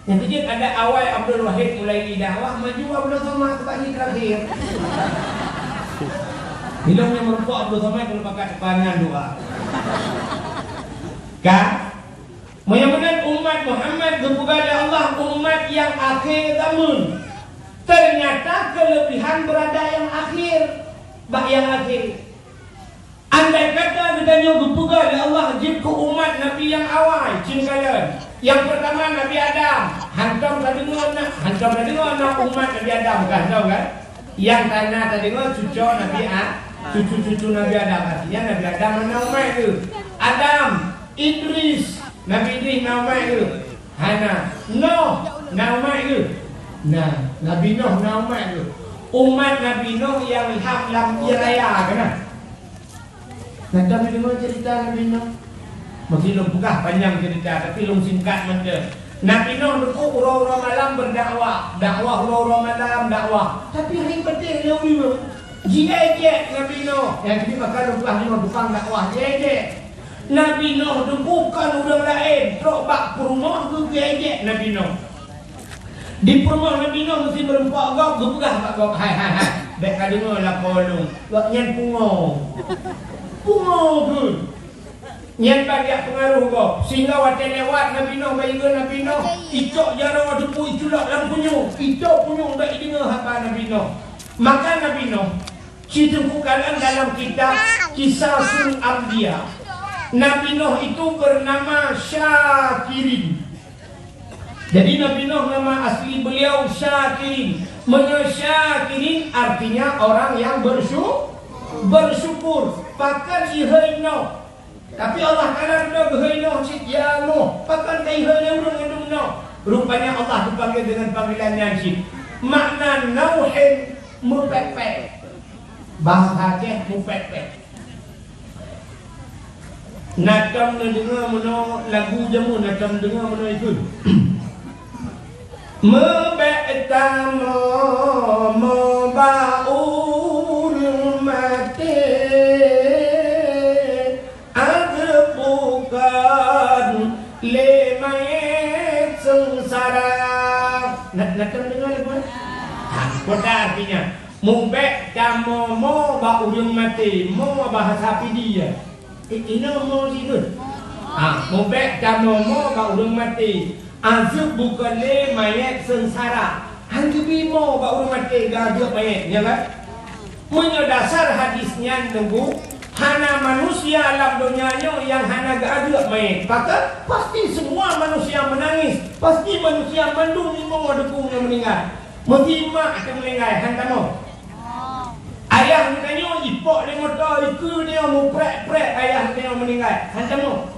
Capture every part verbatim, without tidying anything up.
Nyang keujeuet adak awai Abdul Wahid Mulaili dakwah, maju Abdul Somad bak jih terakhir. Ilong nyang meureumpok Abdul Somad keuneuk pakat depan nyan doa. Ka? Meunyoe meunan umat Muhammad geupeugah lé Allah umat nyang akhé zaman, teunyata keuleubihan beurada nyang akhé, bak nyang akhé. Andai kata geutanyoe geupeugah lé Allah jeuet keu umat Nabi nyang awai, ceukalon. Nyang peurtama Nabi Adam, hantom tadeungoe na, hantom tadeungoe na umat Nabi Adam, ka hantom kan? Nyang ka na tadeungoe cuco Nabi A-, cucu-cucu Nabi Adam, artinya Nabi Adam hana umat geuh. Adam, Idris, Nabi Idris na umat geuh? Hana. Noh na umat geuh? Na, Nabi Noh na umat geuh. Umat Nabi Noh nyang lham lam ié raya keunan. Gata meudeungoe ceurita Nabi Noh? Meusi lôn peugah panyang ceurita, tapi lôn singkat mantong. Nabi Noh teupeu uroe-uroe malam berdakwah, dakwah uroe-uroe malam, dakwah. Tapi hai patéh lé ureueng, jiéjék Nabi Noh. Nyang keuneuk maka lôn peugah nyoe tukang dakwah jiéjék. Nabi Noh teupeu kon ureueng laén, trok bak peurumoh geuh geuéjék Nabi Noh. Di peurumoh Nabi Noh meusi meureumpok gob, geupeugah bak gob, "Hai, hai, hai, bèk kadeungoe lakoe lôn." Gobnyan pungo. Pungo geuh. Nyan ban jak peungaroh gob. Sehingga watèe lewat Nabi Noh, bak ié Nabi Noh, icok jaroe teupeu iculok lam punyueng. Icok punyueng bèk ideungoe haba Nabi Noh. Maka Nabi Noh, ci teungku kalon dalam kitab Qisasul Anbiya, Nabi Noh itu bernama Syakirin. Jadi Nabi Noh nama asli beliau Syakirin. Meunyoe Syakirin artinya orang yang bersyu-, bersyukur. Pakon ihôi Noh. Tapi Allah Taala ridha geuhôi Noh cit, "Ya Noh, pakon ka ihôi lé ureueng mandum Noh?" Rupanya Allah geupanggil dengan panggilan nyan cit. Makna Nauhin meupék-pék. Bahasa Aceh meupék-pék. Na tom neudeungoe meunoe lagu jameun, na tom neudeungoe meunoe ikheun. Meubèk tamoe-moe bak ureueng maté, azeub bukon lé manyét seungsara. Na, na tom neudeungoe lagu nyan? Ha, peue artinya? Meubèk tamoe-moe bak ureueng maté, moe bahasa Pidie. I-, inoe moe jih nyoe. Ah, meubèk tamoe-moe bak ureueng maté. Azeub bukon lé manyét seungsara. Han geubi moe bak ureueng maté geuazeub manyét, nyan kan? Meunyoe dasar hadis nyan teungku, hana manusia lam donya nyoe nyang hana geuazeub manyét. Pakon? Pasti semua manusia menangis. Pasti manusia mandum imoe dukung nyang meuninggai. Meusi mak teuh meuninggai, han tamoe. Ayah geutanyoe jipok lé moto, ikeue nyoe meuprek-prek ayah geutanyoe meuninggai, han tamoe.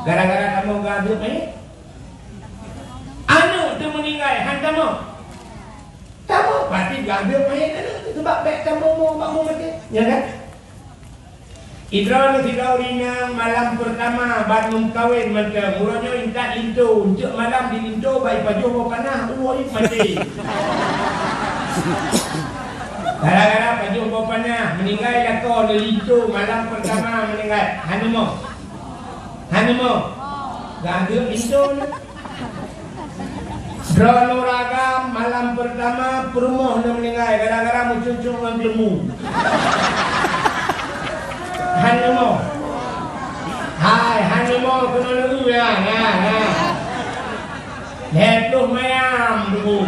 Gara-gara tamoe geuazeub manyét. Aneuk teuh meuninggai, han tamoe. Tamoe, pasti geuazeub manyét aneuk teuh, sabab bèk tamoe-moe bak ureueng maté. Ya kan? Idroeneuh sidroe ureueng inong malam peurtama ban meukawen mantong, uroe nyoe intat linto, eunteuk malam di linto bak ipajoh boh panah, uroe jih maté. Gara-gara pajoh boh panah, meuninggai lakoe lé linto malam peurtama meuninggai. Han neumoe. Han neumoe. Geuazeub linto nyoe. Droeneuh ureueng agam malam peurtama peurumoh nyoe meuninggai gara-gara meucuncut ngon geuleumbu. Han neumoe. Hai, han neumoe keunoe neueu, ya, ya, ya. Lhèe ploh mayam dulu.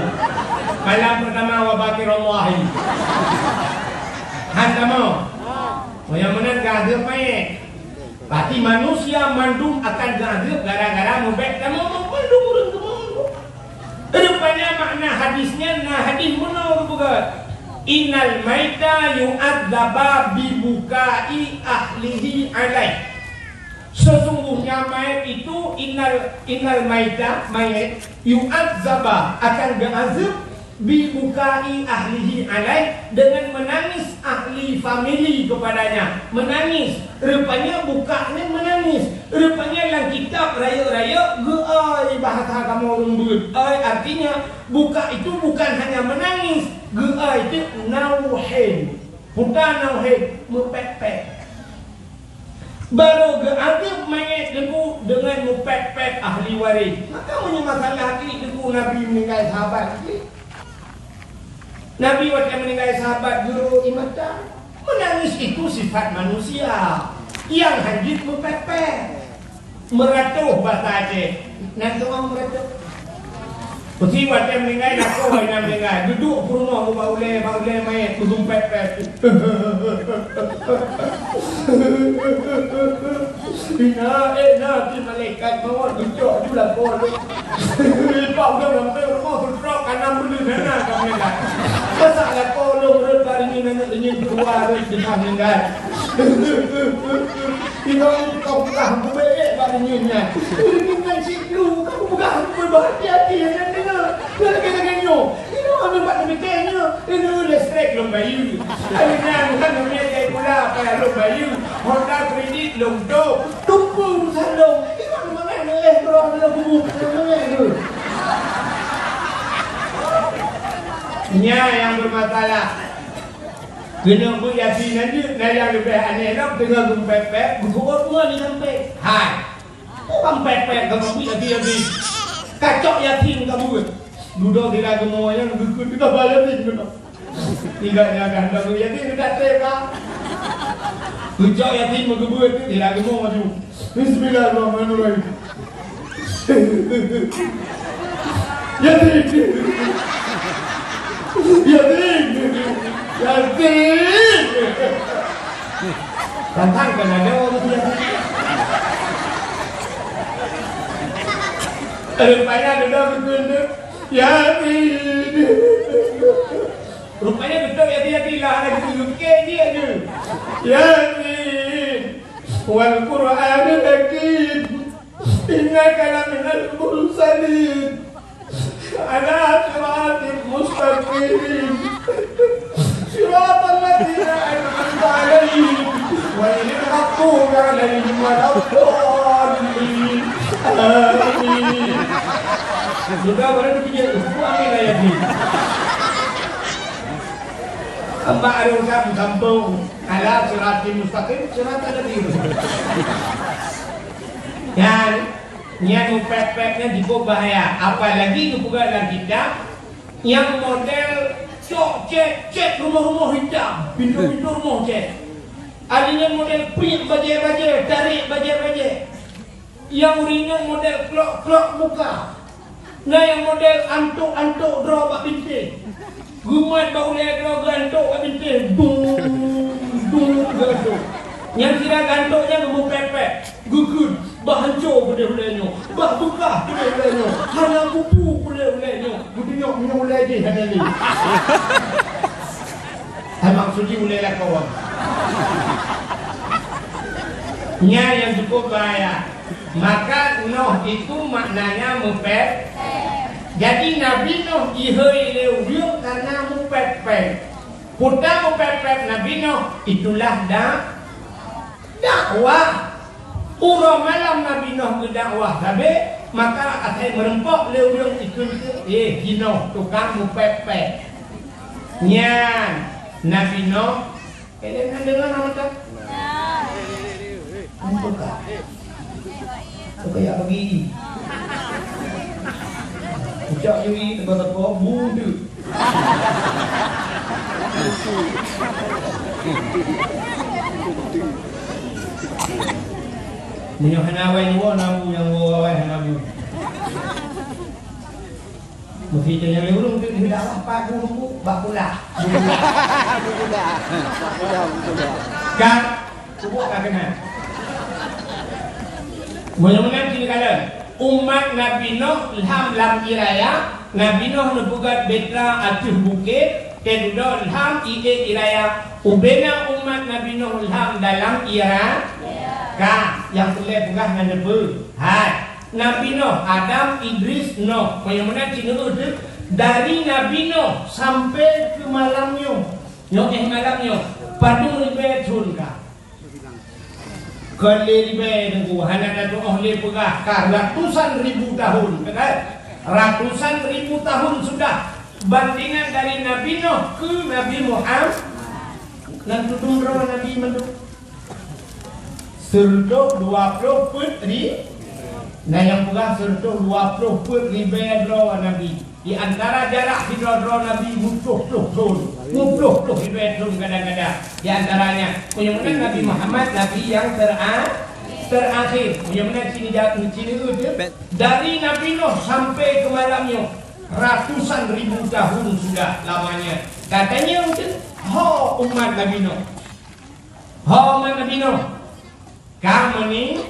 Malam peurtama wa baqirullahi. Han tamoe. Oh, nyang meunan geuazeub manyét. Pasti manusia mandum akan geuazeub gara-gara meubèk tamoe-moe, mandum ureueng geumoe. Rupanya makna hadis nyan na hadis meunoe geupeugah, "Innal maita yu'adzaba bi bukai ahlihi alaih." Sesungguhnya mayat itu, innal, innal maita, mayat, yu'adzaba, akan geuazeub, bi bukai ahlihi alaih, dengan menangis ahli famili kepadanya. Menangis. Rupanya buka nyan menangis. Rupanya lam kitab rayeuk-rayeuk geuai, bahasa kamoe ureueng beuet. Ai artinya, buka itu bukan hanya menangis, geuai itu nauhin. Peue ta nauhin? Meupék-pék. Barô geuazeub manyét teungku deungon meupék-pék ahli waréh. Maka meunyoe masalah klik teungku Nabi meuninggai sahabat jih. Nabi watée meuninggai sahabat geurô ie mata. Meunangis itu sifat manusia nyang hanjeuet meupék-pék. Meuratoh basa Aceh. Nan tuan meuratoh. Peusi watée meuninggai lakoe nyang meuninggai, duduek peurumoh bak ulée, bak ulée manyét, meugumpét-pét. Ina, eh, na, ti malaikat mawöt geucok ju lakoe lôn. Lipat udah sampai rumah, seutrok kanan beuleuen hana ka meuninggai. Masa lakoe lôn rhot bak rinyueng aneuk rinyueng keudua rhot deungon meuninggai. Ina, eh, kau peugah beubeuet bak rinyueng nyan. Rinyueng nyan cit lu, kau peugah beubeuet, hati-hati nyan deungoe. Nyan lagée-lagée nyoe. Ina, anu bak teumikée nyoe. Ina, listrik lôn bayeue. Kali nyan, kan, namanya jai pula, payah lôn bayeue. Honda kredit lôn tôp. Tumpung salông. Iman mangat leh droe lôn bubu mangat tu. Nyan nyang bermasalah. Keuneuk beuet yatim nyan jeuet, na nyang leubeh aneh lom teungoh geumpék-pék, geusuot ngon nyan pék. Hai. Tukang pék-pék ka beuet yatim-yatim. Kacok yatim ka beuet. Dudoe sira geumo nyan geukheun teutabah yatim keunoe. Ingat nyan ka hendak geuh yatim, geudak trép ka. Geucok yatim meugeubeuet tu, sira geumo maju. Bismillahirrahmanirrahim. Yatim. Yatim. Yatim. Tantang kan ada orang yatim. Rupanya ada orang betul tu. Yatim. Rupanya betul yatim-yatim lah, ada guru ke dia tu. Yatim. Wal Qur'anil Hakim. Innaka laminal mursalin. Ala siratim mustaqim. Siratal ladzina an'amta 'alaihim, ghairil maghdubi 'alaihim waladdallin. Amin. Sudah, baru dipijak, amin ayat ni. Abah ada urusan kampung. Ala siratim mustaqim, siratal ladzina. Dan nyan meupék-pék nyan cukup bahaya. Apalagi geupeugah lam kitab, nyang model cok cét, cét rumoh-rumoh hitam, pintoe-pintoe rumoh cét. Ada nyang model piek bajée-bajée, tarek bajée-bajée. Nyang ureuëng nyoe model klok-klok muka. Na nyang model antok-antok droe bak bintéh. Geumat bak ulée droe geuantok bak bintéh. Dung, dung geuantok. Nyang sira geuantok nyan geumupék-pék. Geukheun, bah hanco keudeh ulée nyoe. Bah beukah keudeh ulée nyoe. Hana kupu keudeh ulée nyoe. Geutunyok meunyoe ulée jih hana lé. Hai maksud jih ulée lakoe. Nyan nyang cukup bahaya. Maka Nuh itu maknanya meupék. Jadi Nabi Nuh jihôi lé ureuëng karena meupék-pék. Peue ta meupék-pék Nabi Nuh, itulah da-, dakwah. Uroe malam Nabi Nuh geudakwah sabe, maka asai meureumpok lé ureuëng ikheun, "Eh, jinoe tukang meupék-pék." Nyan Nabi Nuh. Kalian kan dengar nama tak? Ampun kak. Kau kayak pergi. Ucap juri teko-teko budu. Meunyoe hana awai nyoe, namu nyang woe awai hana bu. Meusi teunyang lé ureuëng tu, "Nyoe dakwah pat ureuëng bu, bak pula." Bak pula. Bak pula, bak pula. Kan? Subok ka keunan. Meunyoe meunan cit kalon, umat Nabi Nuh lham lam ie raya, Nabi Nuh neupeugöt bahtera ateueh bukét, teududoe lham ie ie raya. Ubena umat Nabi Nuh lham dalam ie ra-, ka, nyang peureulée peugah ngon neupeu. Hai. Nabi Nuh, Adam, Idris, Nuh. Meunyoe meunan cit neueu teuh, dari Nabi Nuh sampai keu malam nyoe. Nyoe éh malam nyoe, padum ribée thon ka? Kon lé ribée Teungku, hana tatuoh lé peugah, ka ratusan ribu tahun, kan? Ratusan ribu tahun sudah. Bandingan dari Nabi Nuh keu Nabi Muhammad, nan tudum droe Nabi mandum. Seureudok dua ploh peuet ri-, Na nyang peugah seureutôh dua ploh peuet ribèe droe Nabi. Di antara jarak sidroe-droe Nabi meuplôh-plôh thôn, meuplôh-plôh ribèe thôn kadang-kadang. Di antaranya, meunyoe meunan Nabi Muhammad, Nabi nyang tera-, terakhir. Meunyoe meunan cini ja-, cini eu teuh, dari Nabi Nuh sampai keu malam nyoe, ratusan ribu tahun sudah lamanya. Katanya mungkin, ho umat Nabi Nuh. Ho umat Nabi Nuh. Ka meuning-,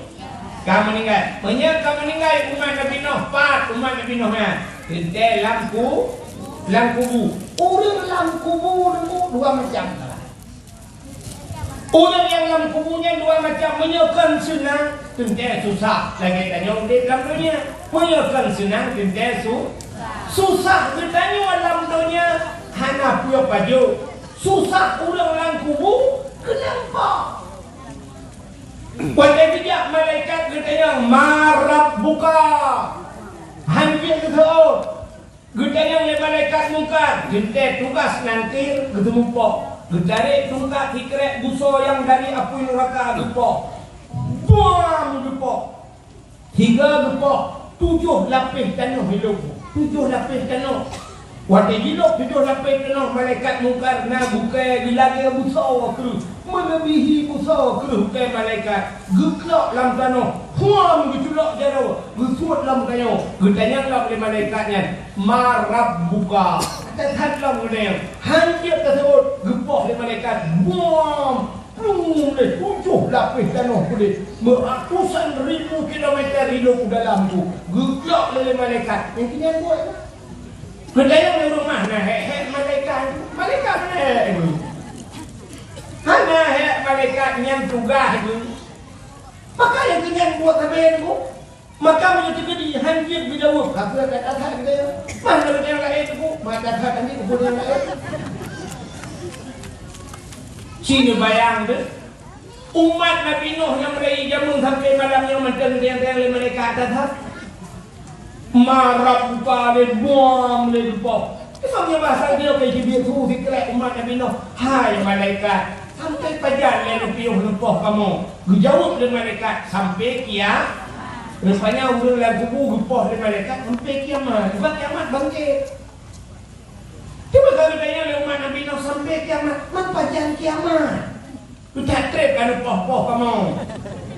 ka meuninggai. Meunyoe ka meuninggai umat Nabi Nuh, pat umat Nabi Nuh nyan? Teuntèe lam ku-, lam kubu. Ureueng lam kubu nyoe dua macam. Ureueng nyang lam kubu nyan dua macam. Meunyoe kon seunang, teuntèe susah. Lagèe tanyoe udép lam donya. Meunyoe kon seunang, teuntèe su-, susah. Geutanyoe lam donya hana peue pajoh. Susah ureueng lam kubu, keunong po. Watèe geujak malaikat geutanyong, "Man rabbuka?" Han jeuet geuseuôt. Geutanyong lé malaikat mungkar, teuntèe tugaih nakir geuteumeupok. Geutarek tungkat sikrek busoe nyang dari apui nuraka geupoh. Buam geupok. Sigoe geupoh, tujoh lapéh tanoh ilông, tujoh lapéh tanoh. Watèe jilôb tujoh lapéh tanoh, malaikat mungkar na bukée geulagèe busoe kreueh, meuleubèhi busoe kreueh bukée malaikat. Geuklok lam tanoh, huam geuculok jaroe, geusuet lam tanyoe. Geutanyong lom lé malaikat nyan, "Man rabbuka?" That-that lom geutanyong, han jeuet taseuôt, geupoh lé malaikat, buam! Plueng lé tujoh lapéh tanoh puléh, meuratusan ribu kilometer ilông u dalam tu, geuklok lé malaikat. Nyang keu nyan buet. Geutanyong lé ureueng mah, "Na hék-hék malaikat?" Malaikat hana hék geuh. Hana hék malaikat, nyan tugaih geuh. Maka nyang keu nyan buet sabe geuh. Maka meunyoe teukeudi han jeuet geujaweueb, ka peue ka that-that geutanyoe. Mah na nyang laén teupeu, mah that-that han jeuet teupeu nyang laén. Ci neubayang deh, umat Nabi Nuh nyang meurayeuk jameun sampoe malam nyoe mantong geutanyong lé malaikat that-that. Man rabbuka lé buam lé geupoh. Teuma meunyoe basa geutanyoe ka jibiet su sikrek umat Nabi Nuh, "Hai malaikat, sampoe pajan lé neupiôh neupoh kamoe?" Geujaweueb lé malaikat, "Sampoe kia-," rupanya ureueng lam kubu geupoh lé malaikat, "Sampoe kiamat." Sabab kiamat bangkét. Cuba ka geutanyong lé umat Nabi Nuh, "Sampoe kiamat?" "Man pajan kiamat?" Geucak trép ka neupoh-poh kamoe.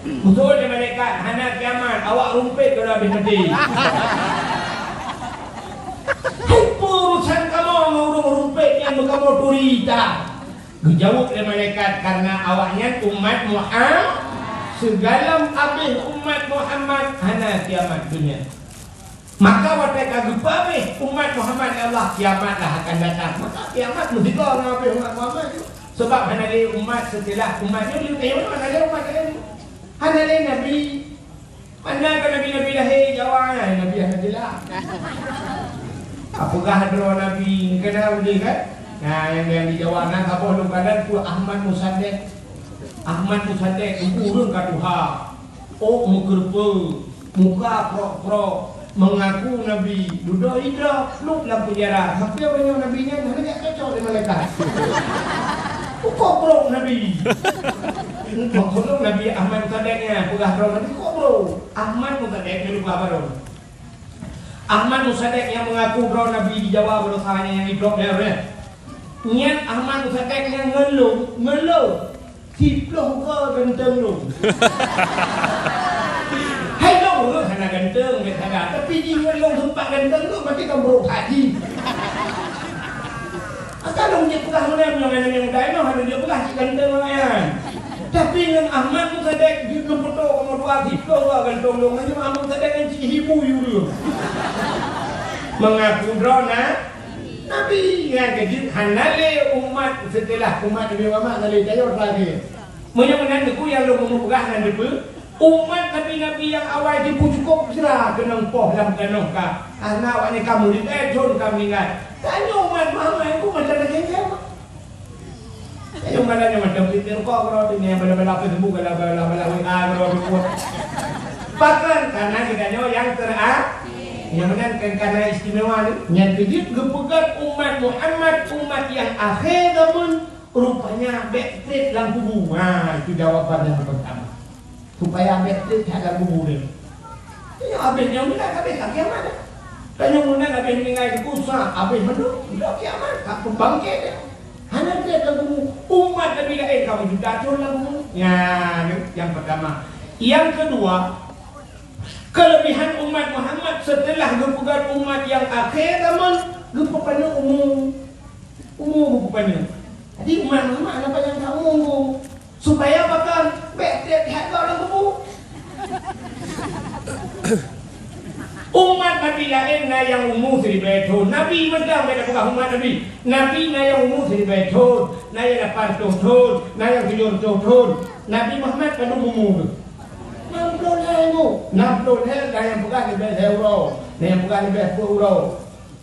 Geuseuôt lé malaikat, "Hana kiamat, awak rumpét ka lheueh habéh maté." "Hai peue urusan kamoe ngon ureueng rumpét nyang beukamoe turi that?" Geujaweueb lé malaikat, "Kareuna awaknyan umat Muhammad, sigohlom habéh umat Muhammad hana kiamat donya." Maka watèe ka geupeuhabéh umat Muhammad lé Allah, kiamat lah akan datang. Maka kiamat meusigoe ngon habéh umat Muhammad tu. Sabab hana lé umat seuteulah umat nyoe, lé umat nyoe hana lé umat laén. Hana lé nabi. Mana ka nabi-nabi lahé di Jawa nyan, nabi hana jeulaih. Peugah droe nabi, keunan udeh kan? Nah, nyang, nyang di Jawa na saboh lôn kalon peue Ahmad Musaddiq. Ahmad Musaddiq, ureueng ka tuha. Ôk meukeureupeue, muka prok-prok, meungaku nabi, dudoe idroe, pluek lam peunjara. Sampoe uroe nyoe nabi nyan hana jak cocok lé malaikat. Ukoe brok nabi. Maksud lôn Nabi Ahmad Musaddiq nyan, peugah droe nabi, ukoe brok. Ahmad Musaddiq nyan peugah baroe. Ahmad Musaddiq nyang meungaku droe nabi di Jawa, baroe saha nyan nyang idrop nyan. Nyan Ahmad Musaddiq nyang ngon lôn, ngon lôn. Siplôh goe ganteng lôn. Hai lôn ureueng hana ganteng, bèk saga. Tapi jih ngon lôn seumpat ganteng lôn, berarti kan brok that jih. Asai lôn jeuet peugah meunan, nyoe ngon nyang muda inoe, hana jeuet peugah cit ganteng lôn nyan. Tapi ngon Ahmad Musaddiq jeuet lôn peutoe kamoe dua, siplôh goe ganteng lôn, ngon Ahmad Musaddiq nyan cit hibu yue ureueng. Meungaku droe na-, Nabi nyan keuh jeuet hana lé umat seuteulah umat Nabi Muhammad, hana lé tanyoe terakhir. Meunyoe meunan, Teungku, nyang lôn meunyoe peugah nyan dipeue, umat nabi-nabi nyang awai jih cukôp sira keunong poh lam tanoh ka. Hana awaknyan ka meurit, eh, thon ka meuninggai. Tanyoe umat Muhammad, Teungku, macam lagèe nyan. Tanyoe malam nyoe macam peuet rukok keudroe, teungoh bala-bala Facebook, bala-bala W A keudroe. Pakon? Karena geutanyoe nyang tera-, nyang meunan kan karena istimewa ni. Nyan keuh jeuet geupeugah umat Muhammad, umat nyang akhé zaman, rupanya bèk trép lam kubu. Ha, itu jawaban yang pertama. Supaya bèk trép that lam kubu dia. Nyoe habéh nyoe meunan, habéh ka kiamat. Tanyoe meunan habéh meuninggai, geupeusa, habéh mandum, udah kiamat, ka peubangkét. Hana treb lam kubu. Umat Nabi laén ka meujuta thon lam kubu. Nyan, nyang pertama. Nyang keudua, kelebihan umat Muhammad seuteulah geupeugöt umat nyang akhé zaman, geupeupaneuk umu. Umu geupeupaneuk. Jadi, umat Muhammad hana panyang that umu. Supaya pakon? Bèk treb that gob lam kubu. Umat Nabi laén na nyang umu siribèe thon. Nabi mantong, bèk tapeugah umat Nabi. Nabi na nyang umu siribèe thon, na nyang lapan reutôh thon, na nyang tujoh reutôh thon. Nabi Muhammad padum umu geuh? Nam ploh lhèe umu. Nam ploh lhèe, na nyang peugah leubèh lhèe uroe, na nyang peugah leubèh peuet uroe.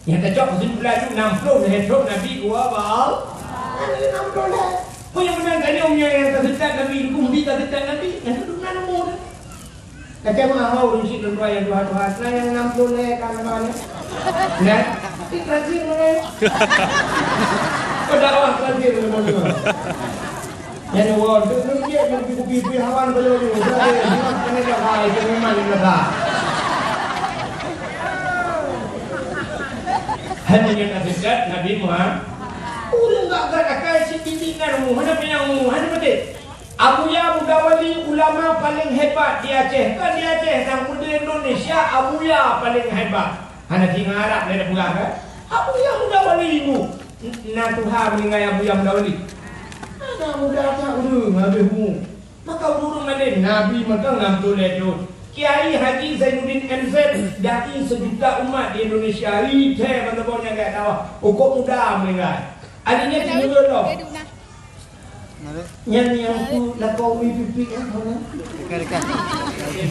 Nyang tacok keusimpulan nyoe, nam ploh lhèe thon Nabi geuwoe bak Allah. Nam ploh lhèe. Peue nyang meunan tanyoe, meunyoe nyang taseutôt Nabi, huköm jih taseutôt Nabi, nyang teuduek nan umu teuh. Kacamata hau ureueng syiek lôn tuan nyang tuha-tuha, na nyang nam ploh lhèe ka na nyan. Nah, di Brazil mana? Pendakwah Brazil mana? Nyan woe, deuh nyan jeuet nyan kupi-kupi hawan baloe nyoe. Berarti jimat keuneuk jaga, itu memang jaga. Hanya nyang hakikat Nabi Muhammad. Ureueng gak-gak akai sititik nan umu, hana panyang umu, hana maté. Abuya Mudawali ulama paling hebat di Aceh. Kan di Aceh, nang di Indonesia, Abuya paling hebat. Hana tinggai Arab lé dah peugah, kan? Abuya Mudawali ibu. Na tuha meuninggai Abuya Mudawali. Aneuk muda that ureueng habéh umu. Maka ureueng malém Nabi mantong nam ploh lhèe thon. Kiai Haji Zainuddin M Z, dai seujuta umat di Indonesia, rithèe ban saboh nyang geudakwah. Ukok muda meuninggai. Akhirnya tinggai lom. Nyan nyang tu lakoe umi pipi, eh, mana? Dekat, dekat.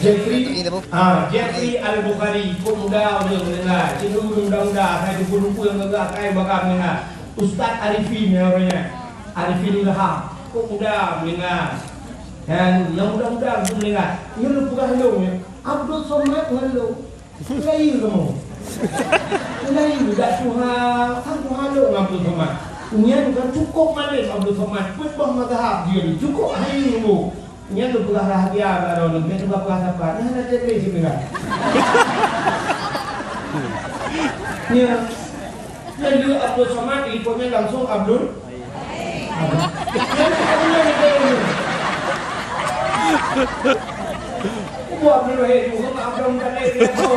Jeffrey, ah, Jeffrey Al-Bukhari, kok muda ureueng meuninggai. Cit ureueng muda-muda, hai teungku-teungku nyang gagah, kai bagam meuninggai. Ustaz Arifin nyang ureueng nyan. Arifin Ilham, kok muda meuninggai. Nyan, nyang muda-muda ureueng meuninggai. Nyoe lôn peugah lôn, ya. Abdul Somad ngon lôn. Lain kamoe. Lain dak tuha, kan tuha lôn Abdul Somad. Nyan kan cukôp malém Abdul Somad, peuet boh mazhab jih, cukôp hai ilmu. Nyan lôn peugah rahsia bak droeneuh, bèk neupeugah sapa. Nah, na treb lé sibeuna. Nyan. Nyan lheueh Abdul Somad, likot nyan langsung Abdul. Abdul. Nyan Abdul Wahid. Abdul Wahid, bukan Abdul Muttalib, ya, tu.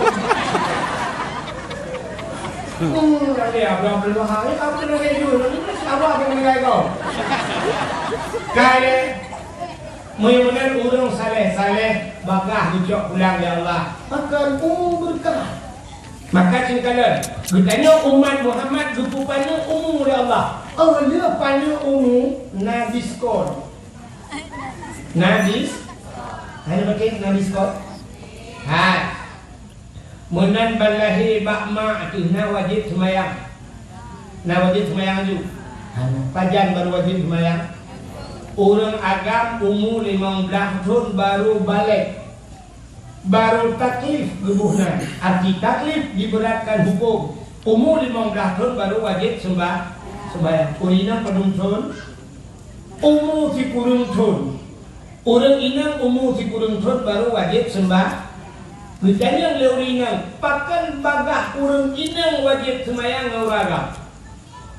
Hmm, nanti Abdul, Abdul Wahid, Abdul Wahid, nanti siapa yang menilai kau? Kali. Meunyoe meunan ureueng saleh-saleh, bagah geucok pulang, ya Allah. Akan umu beureukat. Maka ceukalon, geutanyoe umat Muhammad geupeupaneuk umu lé Allah. Oh, lheueh paneuk umu, na diskon. Na dis-, hana pakai na diskon? Hai. Meunan ban lahé bak mak teuh na wajéb seumayang. Na wajéb seumayang aju. Hana. Pajan barô wajéb seumayang? Ureueng agam umu limong blaih thon barô balek. Barô taklif geuboh nan. Arti taklif, dibeuratkan huköm. Umu limong blaih thon barô wajéb seumba-, seumayang. Ureueng inong padum thon? Umu sikureueng thon. Ureueng inong umu sikureueng thon barô wajéb seumba-, geutanyong lé ureueng inong, pakon bagah ureueng inong wajéb seumayang ngon ureueng agam?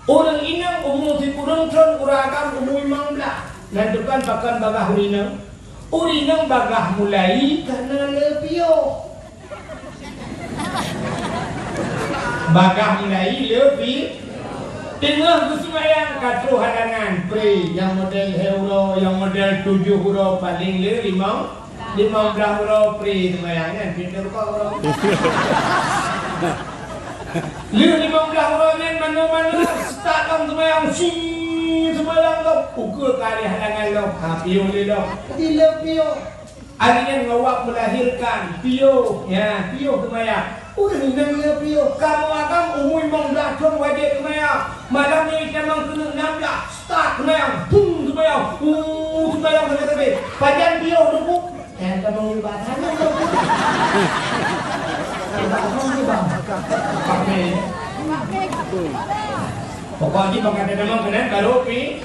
Ureueng inong umu sikureueng thon, ureueng agam umu limong blaih. Nan tukon pakon bagah ureueng inong? Ureueng inong bagah mulai kana le piôh. Bagah mulai le pi-, teungoh geuseumayang ka troh halangan, pré, nyang model lhèe uroe, nyang model tujoh uroe, paleng le limong, limong blaih uroe, pré seumayang nyan, pintoe rukoh uroe. Le limong blaih uroe nyan manoe-manoe start lom seumayang, si seumayang lom, ukeue ka lé halangan lom, ha, piôh lé lom. Jadi le piôh. Ari nyan ngon wab melahirkan, piôh, ya, piôh seumayang. Ureueng inong le piôh, kamoe agam umu limong blaih thon wajéb seumayang. Malam nyoe itamong keuneuk nam blaih, start seumayang, bum seumayang, uh, seumayang sabe-sabe. Pajan piôh, Teungku? Eh, tamong nibak sana, Teungku. Nibak sana, nibak. Pakai. Pokok jih pakai tamong keunan baru pi-,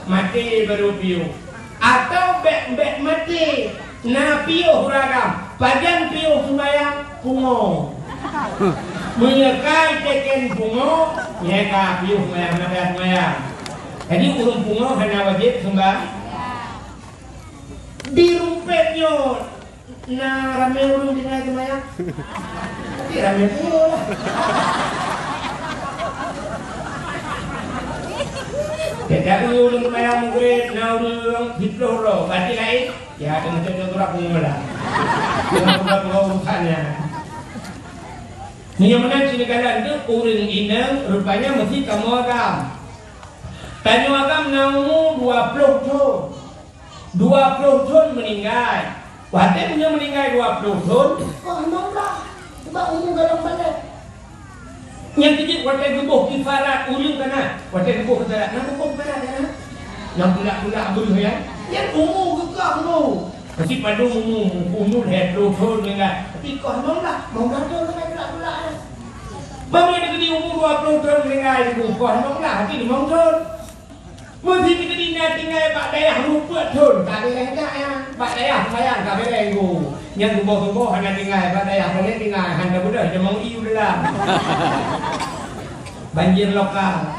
maté baru piôh. Atau bèk-bèk maté, na piôh ureueng agam. Pajan piôh sumbayang? Pungo. Meunyoe ka iteken pungo, nyan ka piôh sumbayang, hana payah sumbayang. Jadi, ureuëng pungo hana wajéb sumbayang. Di rumpet nyoe na ramé ureuëng tinggai sumbayang. Tapi ramé pungo lah. Jadi, ureuëng sumbayang Maghrib na ureuëng siplôh droe, berarti laén. Ya, teuntèe teurak peungeula. Teurak peungeula urusan nyan. Meunyoe meunan, sineugala deuek ureuëng inong, rupanya meusti kamoe agam. Tanyoe agam na umu dua ploh thon. Dua ploh thon meuninggai. Watèe meunyoe meuninggai dua ploh thon, oh, lima belas. Sebab umu golom balek. Nyang keujeuet watèe geuboh kifarat ureueng kana. Watèe geuboh kifarat, na geuboh kifarat kana? Nyang pulak-pulak beuh nyan. Nyan umu geukah umu. Meusti padum umu, umu lhèe ploh thon meuninggai. Tapi koh limong blah, limong blah thon sampai pulak-pulak nyan. Bang nyan geudi umu dua ploh thon meuninggai, koh limong blah, tapi limong thon. Meuseuti keudina tinggai bak dayah mupeue thon, ka beureh dak nyan. Bak dayah sumbayang ka beureh geuh. Nyang geuboh-geuboh hana tinggai, bak dayah boleh tinggai, hana beudôh jamong ié u dalam. Banjir lokal.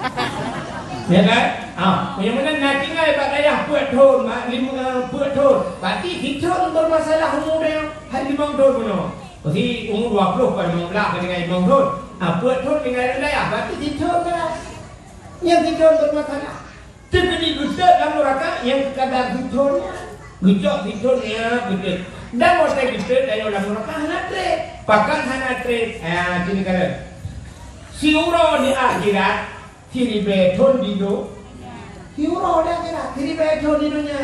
Ya kan? Ah, meunyoe meunan na tinggai bak dayah peuet thon, mak lim-, eh, peuet thon. Berarti sithon bermasalah umu dia, hai limong thon bunoe. Berarti umu dua ploh, bukan limong blah, ka tinggai limong thon. Ah, peuet thon tinggai lam dayah, berarti sithon dah. Nyang sithon bermasalah. Teukeudi geutot lam nuraka nyang keukadar sithon nyan. Geucok sithon nyan geutot. Dan watèe geutot tanyoe lam nuraka hana trép. Pakon hana trép? Ah, sini kala. Siuroe di akhirat, siribèe thon di do-, siuroe di akhirat, siribèe thon di donya.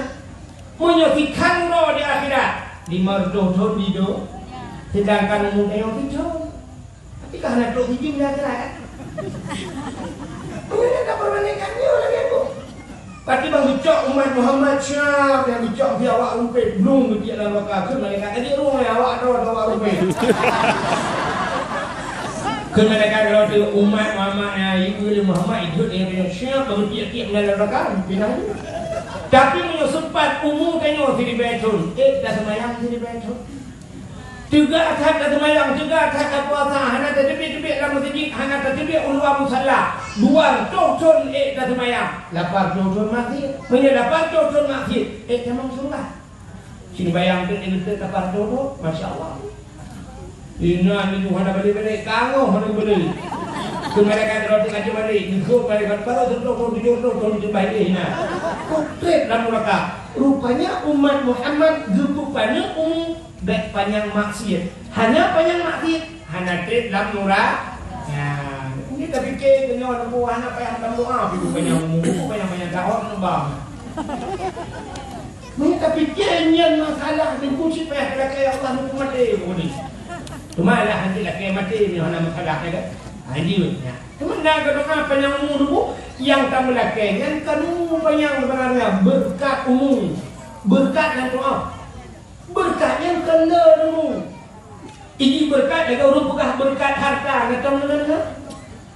Meunyoe sikhan uroe di akhirat, limong reutôh thon di do-, sedangkan umu tanyoe sithon. Tapi ka hana trok sijeuem di akhirat, kan? Meunyoe ka perbandingkan nyoe lagèe nyoe. Pati bang geucok umat Muhammad siap nyang geucok di awak rumpèh, blong geutiek lam nuraka, kheun malaikat, "Adik rueng awak droe, awak rumpèh." Kheun malaikat, "Droe umat Muhammad nyang ibu lé Muhammad, idhôt nyang siap bang geutiek-tiek lam nuraka, pinah." Tapi meunyoe sempat umu tanyoe siribèe thon, eh, taseumayang siribèe thon. Teuga that taseumayang, teuga that tapuasa, hana tateubiet-teubiet lam meuseujid, hana tateubiet u luwa musala. Dua reutôh thon ék taseumayang, lapan reutôh thon maksiet. Meunyoe lapan reutôh thon maksiet, ék tamong syeuruga. Sini bayang teuh, ék teuh lapan reutôh thon, masya Allah. Inan itu hana balek-balek, tangoh hana balek. Keu malaikat rot ka balek, geukheun malaikat baru reutôh thon, tujoh reutôh thon, itu balek inan. Trép lam nuraka. Rupanya umat Muhammad geupeupaneuk umu Bèk panyang maksiet. Hana panyang maksiet, hana trép lam nura-, ya, ini tapike keu nyoe, nunggu hana payah lam doa, pih panyang umu, panyang-panyang tahun neubang. Meunyoe tapike nyan masalah, nunggu cit payah talakèe, ya Allah, nunggu maté, nunggu ni. Cuma lah, hanjeuet lakèe maté, nyoe hana masalah, ya kan? Hanjeuet, ya. Cuma na keu doa panyang umu nunggu, nyang tameulakèe nyan ka nunggu panyang sebenarnya, beureukat umu, beureukat nyan doa. Beureukat nyan kon le rumoh. Iji beureukat lagèe ureueng peugah beureukat harta, neutong deungon nyan?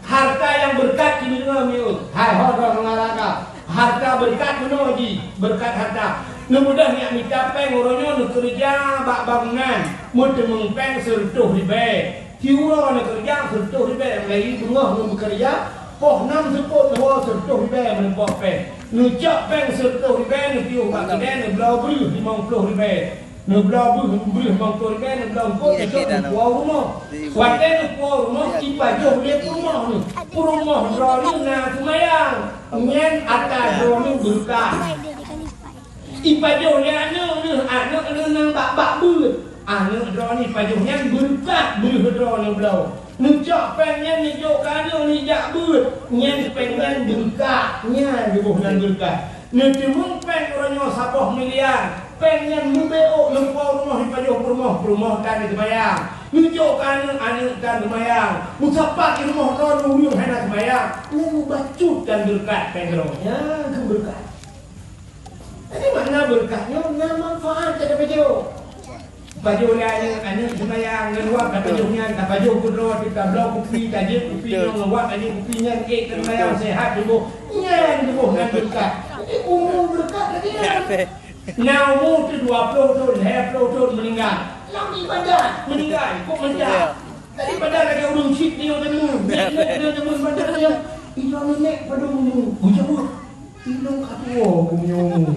Harta nyang beureukat ci neudeungoe miôh. Hai ho droe ngon harta. Harta beureukat bunoe jih, beureukat harta. Neubeudôh nyak mita péng uroe nyoe neukeureuja bak bangunan, meuteumeung péng sireutôh ribèe. Siuroe neukeureuja sireutôh ribèe, meulayeue beungoh ngon meukeureuja, poh nam seupôt neuwoe sireutôh ribèe meuneumpok péng. Neucok péng sireutôh ribèe neupiôh bak keudè, neubloe breuh limong ploh ribèe. Neubloe breuh, breuh limong ploh ribèe, neubloe eungkôt, neucok neupuwoe u rumoh. Watèe neupuwoe u rumoh, ipajoh lé peurumoh neuh. Peurumoh droeneuh na seumayang. Nyan ata droeneuh beureukat. Ipajoh lé aneuk neuh, aneuk neuh nyang bak-bak beuet. Aneuk droeneuh ipajoh nyan beureukat breuh droeneuh bloe. Neucok péng nyan neujok keu aneuk neujak beuet. Nyan péng nyan beureukat. Nyan geuboh nan beureukat. Neuteumeung péng uroe nyoe saboh miliar. Péng nyan neubeuôk neupuwoe rumoh ipajoh peurumoh, peurumoh tan seumayang. Neujok keu aneuk, aneuk tan seumayang. Meusapat di rumoh droeneuh ureueng hana seumayang. Nyan meubacut tan beureukat péng droe. Nyan keuh beureukat. Jadi makna beureukat nyoe na manfaat keu tapajoh. Pajoh lé aneuk, aneuk seumayang ngon wak tapajoh nyan, tapajoh keudroe, tabloe kupi, tajép kupi nyoe ngon wak tajép kupi nyan, ék taseumayang seuhat tuboh. Nyan tuboh nyan beureukat. Jadi umu beureukat lagèe nyan. Na umu teuh dua ploh thon, lhèe ploh thon meuninggai. Lagi badan, meninggai, kok meninggai? Tadi badan lagi ureueng cit nyoe teumeu. Nyoe teumeu badan nyoe. Ilong nenek padum umu. Geucabut. Ilong ka tuwo geuh nyoe umu.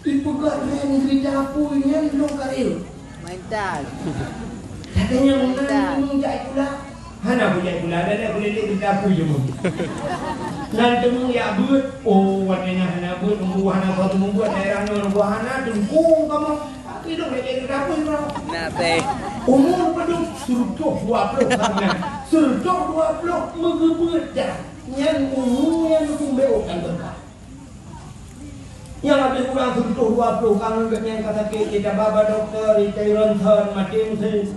Ipeugah lé negeri Tapui nyan ilong ka reuk. Mental. Katanya menang Mental. Gunung jai pula. Hana bujai pula, ada kulele geutapu je mun. Nan teumeuyak beuet, oh, watèe nyan hana beuet, nunggu hana beuet, nunggu daerah nyoe nunggu hana, teungku kamoe. Tapi dong lagèe geutapu droe. Nah, teh. Umu padum, seureutôh dua ploh ka meunan. Seureutôh dua ploh meugeubeuet dah. Nyan umu nyan kumbeu kan berkah. Nyang habéh kurang seureutôh dua ploh, ka ngon geuh nyan ka sakét, ita ba bak dokto, ita ronsen, maté meusén.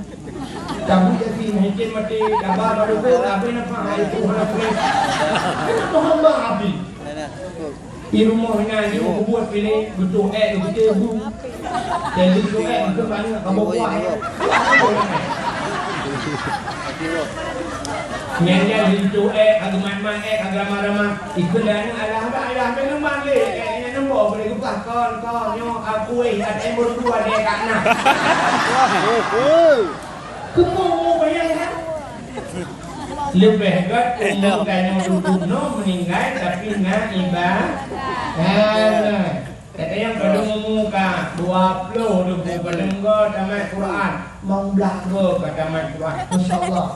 Tabu jadi maté, maté, ita ba bak dokto, habéh nafah, hai Tuhan, habéh. Kenapa hamba habéh? Di rumoh nyan, di rumoh buet pilih, beutôi ék, beutôi bu. Jadi beutôi ék, beutôi banyak, kaboh kuah, ya. Nyan, nyan, beutôi ék, ageumat-mat ék, ageuramah-ramah. Ikheun lé aneuk, alah bah, alah bah, neuman lé, eh, nyan neumbok boleh geupeugah kon, kon, nyoe, ah, kueh, ada yang berdua, ada yang kat nah. Keupeue mu bayang, ha? Leubeh gèt umu tanyoe dudoe nyoe meuninggai, tapi na iba-, ha, na. Kata nyang padum umu ka, dua ploh dudoe padum go tamat Quran, limong blah go ka tamat Quran. Masya Allah.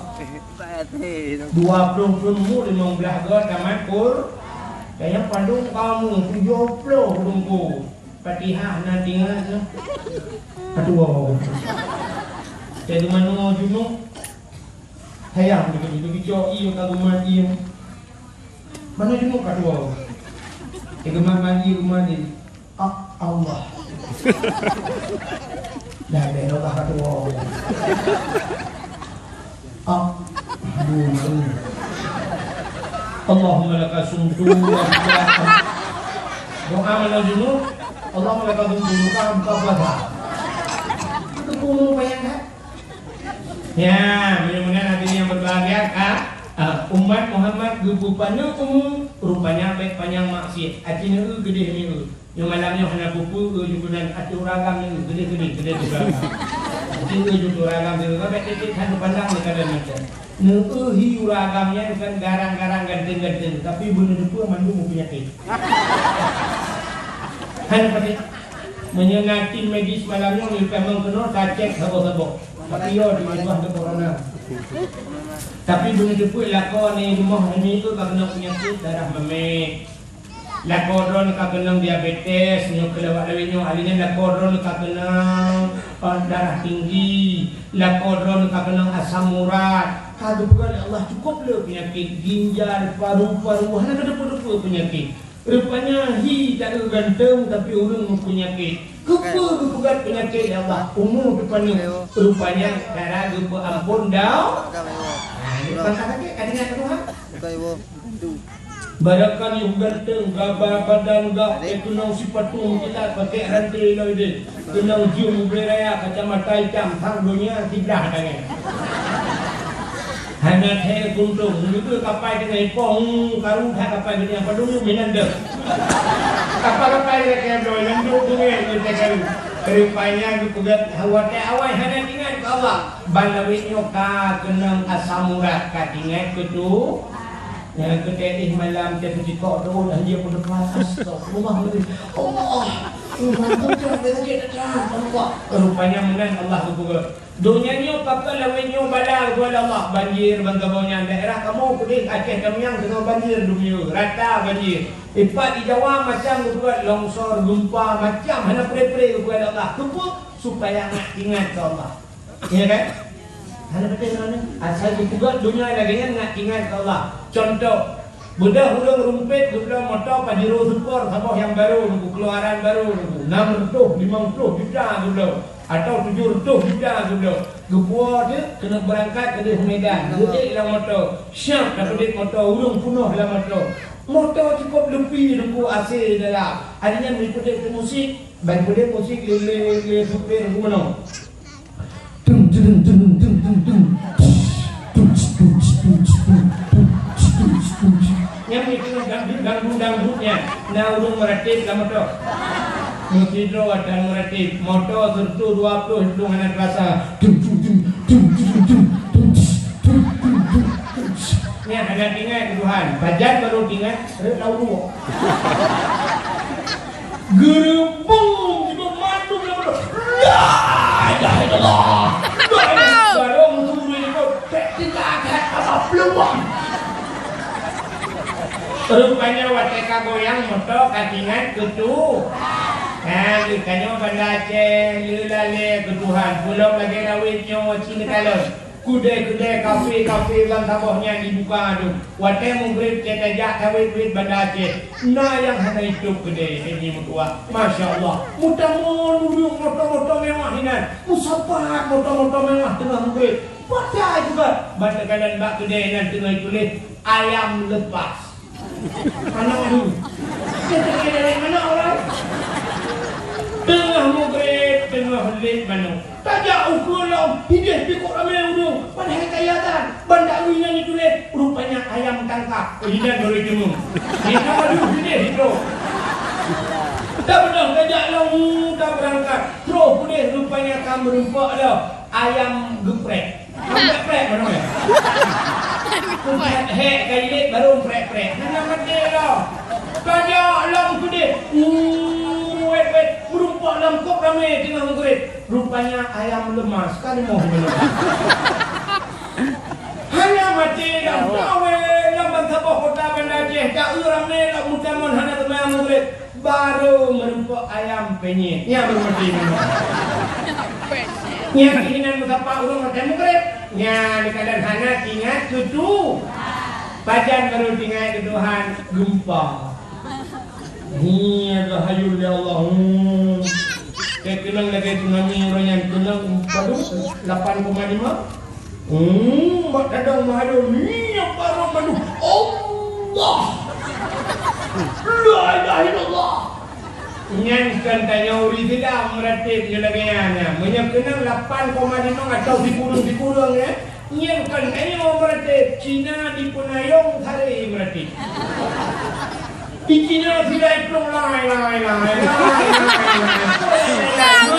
Dua ploh thôn umu limong blah go tamat Qur-, dan nyang padum kamoe tujoh ploh rungku. Fatihah na tinggai na. Aduh. Jadi manoe junub. Hayang begitu, begitu cok iya ka geumat iya. Manoe junub ka tuwo. Dia geumat mandi rumah dia. Ah, Allah. Dah, dah, dah, dah, dah. Ah, aduh, malu. Allahumma laka sumtu wa bika am-, doa malam Jumat. Allahumma laka sumtu wa bika am-, buka puasa. Itu kamoe bayangkan. Ya, mudah-mudahan hadirin yang berbahagia, ah, ah, umat Muhammad geupeupaneuk umu, rupanya bèk panyang maksiat. Aci neu geudeh neu. Nyoe malam nyoe hana peue-peue, eu, ju keunan ateueh uragam nyoe, geudeh-geudeh, geudeh uragam. Ateueh eu ju uragam, geudeh uragam, bèk tiep-tiep hana pandang lé kadang macam. Neu hi uragam nyan kan garang-garang ganteng-ganteng, tapi beuneuteupeu mandum peunyakét. Hana patéh. Meunyoe na tim medis malam nyoe, nyoe tamong keunoe, tacek saboh-saboh. Tapi yo, di luwa ada corona. Tapi beuneuteupeu lakoe nibak rumoh nyoe ka keunoe peunyakét darah meumèh. Lakoe droeneuh ka keunong diabetes, nyoe keulewat lawét nyoe, ahli nyan lakoe droeneuh ka keunong, eh, darah tinggi, lakoe droeneuh ka keunong asam urat. Ka geupeugah lé Allah cukôp le peunyakét ginjal, paru-paru, hana keudeupe-deupe peunyakét. Rupanya hi taeu ganteng tapi ureueng meupeunyakét. Keupeue geupeugah peunyakét lé Allah? Umu teupaneuk. Rupanya cara geupeuampôn dau-, nah, ini bangsa sakét, ka ingat Tuhan. Barangkali ganteng, gagah badan gak, eh, keunong sipatu meukilat, pakai rantai loi deh. Keunong jeuem ubé raya, kacamata itam, sang donya siblah tangai. Hana thèe kuntung, meunyoe kapai teungoh ipoh, hmm, karu that kapai geutanyoe, padum nyoe meunan deuh. Kapai-kapai lagèe bloe, nyang duek beungèh nyoe teuh karu. Rupanya geupeugah watèe awai hana ingat keu Allah. Ban lawét nyoe ka keunong asam urat, ka ingat keu tu. Nyang keuteuk malam teuh peucikok doa dan dia pun depan. Astagfirullahaladzim. Allah. Tuhan, Tuhan, dia sakit dah. Allah. Rupanya meunan Allah geupeugah. Donya nyoe pakon lawét nyoe bala geupeugah Allah. Banjir ban saboh nyan. Daerah kamoe keudeh Aceh Tamiang teungoh banjir donya. Rata banjir. Ipat di Jawa macam geupeugah longsor, gempa, macam hana pre-pre geupeugah Allah. Keupeue? Supaya ingat keu Allah. Iya kan? Hana beutôi droeneuh. Asai geupeugah donya lagèe nyan, ingat, ingat keu Allah. Contoh, beudôh ureueng rumpet geubloe moto Pajero Super saboh nyang barô nyoe, keluaran barô nyoe, enam ratus lima puluh juta geubloe, atau tujuh ratus juta geubloe. Geupuwoe teuk keuneuk beurangkat keudeh Medan. Geuék lam moto. Syah tapeudeh moto, ureueng peunoh lam moto. Moto cukôp leupie nyoe, A C dalam. Adak nyan meupeudeh musik, ban peudeh musik lé, lé, lé supir gubunur. Tung, tung, tung. Tung, tung, tung, tung. Nyang itu dangdut, dangdut, dangdut nyan. Na ureueng meuratéb lam moto. Meusidroe dan meuratéb, moto sireutoh dua ploh lôn hana teurasa. Tum, tum, tum, tum, tum, tum, tum, tum, tum, tum, tum. Nyan hana teuingat keu Tuhan. Pajan barô teuingat, rhot lam uruek. Geureubong jiboh mandum lam uruek. La ilaha illallah. La ilaha illallah. Barô meuturi nyoe, tek tiga that apa peuluwang. Rupanya watée ka goyang moto ka teuingat keu Tuhan. Nah, geutanyoe Banda Aceh, le lalée keu Tuhan. Peulom lagée lawét nyoe cit neukalon. Keudée-keudée kafé-kafé ban saboh nyan jibuka dum. Watée mugreb, tajak saweue-weue Banda Aceh. Na nyang hana itôb keudée, hai nyoe meutuah. Masya Allah. Meutamong ureuëng moto-moto mewah inan. Meusapat moto-moto mewah teungoh mugreb. Patai juga. Ban teukalon bak keudée nyan teungoh ituléh, "Ayam lepas." Manok tu. Dia tak kira lain manok orang. Teungoh mugreb, teungoh lét manok. Tajak ukeue lom, hideh pikok ramé ureuëng. Padahai kaya that. Ban dak nyan ituléh, rupanya ayam tangkap. Oh, inan baru teumong. Dia sama dulu hideh itu. Tak pernah tajak lom, tak berangkat. Terus pulih rupanya ka meureumpok lom. Ayam geuprek. Prek-prek, mana ya? Prek-prek, ka jilid baru prek-prek. Hana maté lah. Tajak lom keudeh. Wet-wet, meureumpok lam kop ramé teungoh mugreb. Rupanya ayam lemas. Ka limoh lemas. Hana maté lah. Kawé lam bansaboh kota Banda Aceh. Ka eu ramé lah meutamong hana teuma mugreb. Barô meureumpok ayam penyet. Nyan baru maté. Nyan keuh inan meusapat ureuëng watée mugreb. Nyan kadang hana teuingat keu Tuhan. Pajan baru teuingat keu Tuhan? Geumpa. Nyan tahayul ya Allah. Hmm. Kayak keunong lagée tsunami uroe nyan, keunong padum lapan koma lima. Hmm, bak tadong meuhadom, nyan barô mandum. Allah! La ilaha illallah! Nyan kon tanyoe ureuëng Islam meuratéb nyoe lagée nyan. Meunyoe keunong lapan koma lima atau sikureueng-sikureueng, eh, nyan kon tanyoe meuratéb. Cina di Peunayong Sari meuratéb. Di Cina sidai plueng lai, lai, lai, lai, lai, lai.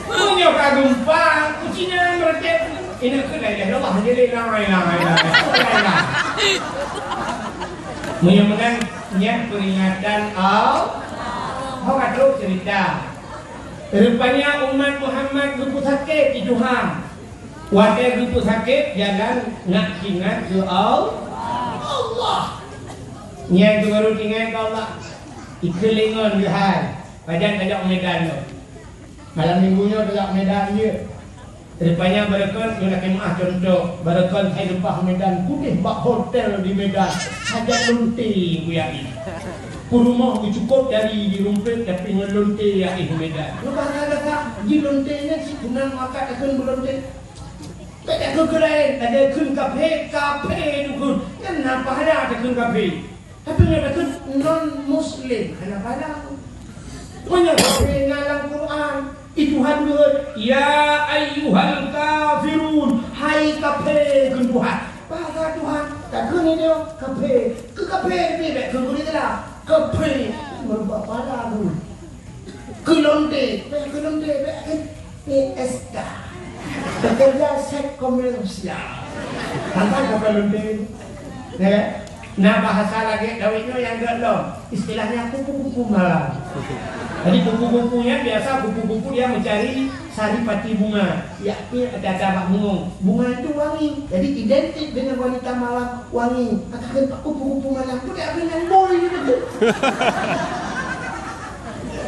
Meunyoe ka geumpa, ku Cina meuratéb. Inan keuh la ilaha illallah, jadi lai, lai, lai, lai. Meunyoe meunan, nyan peuringatan Allah. Ho ka trok ceurita. Rupanya umat Muhammad geupeusakét di Tuhan. Watée geupeusakét, jalan nak teuingat keu Al-, Allah. Nyan keuh baru teuingat keu Allah. Ikeu lingon geuhai. Pajan tajak Medan nyoe. Malam minggu nyoe tajak Medan jeuet. Rupanya barokon, nyoe lakée meuah contoh. Barokon hai leupah Medan, keudeh bak hotel di Medan. Hajat lonte kuyak jih. Peurumoh geucukôp dari di rumpet, tapi ngon lonte jak éh Medan. Nyoe bahasa gata, ji lonte nyan si tunang makat takheun beulonte. Bék takheun keu laén, lagée kheun kaphé, kaphé takheun. Nyan na pahala takheun kaphé. Tapi meunyoe takheun non muslim, hana pahala. Meunyoe kaphé na lam Quran, di Tuhan geuhôi, "Ya ayyuhal kafirun, hai kaphé," kheun Tuhan. Bahasa Tuhan, takheun nyoe kaphé. Keu kaphé pih bék kheun keu Islam. Kaphé, meureumpok pahala tu. Keu lonte, bék keu lonte, bék keu P S K. Pekerja seks komersial. Tantang kata lonte. Ya kan? Nah, bahasa lagée Daud nyoe nyang gét lom. Istilahnya kupu-kupu malam. Jadi, kupu-kupu nyan biasa kupu-kupu dia mencari saripati bunga. Ya, iya, ada-ada bak bungong. Bunga itu wangi. Jadi, identik dengan wanita malam, wangi. Maka kan kupu-kupu malam tu dia akan nyan boy gitu.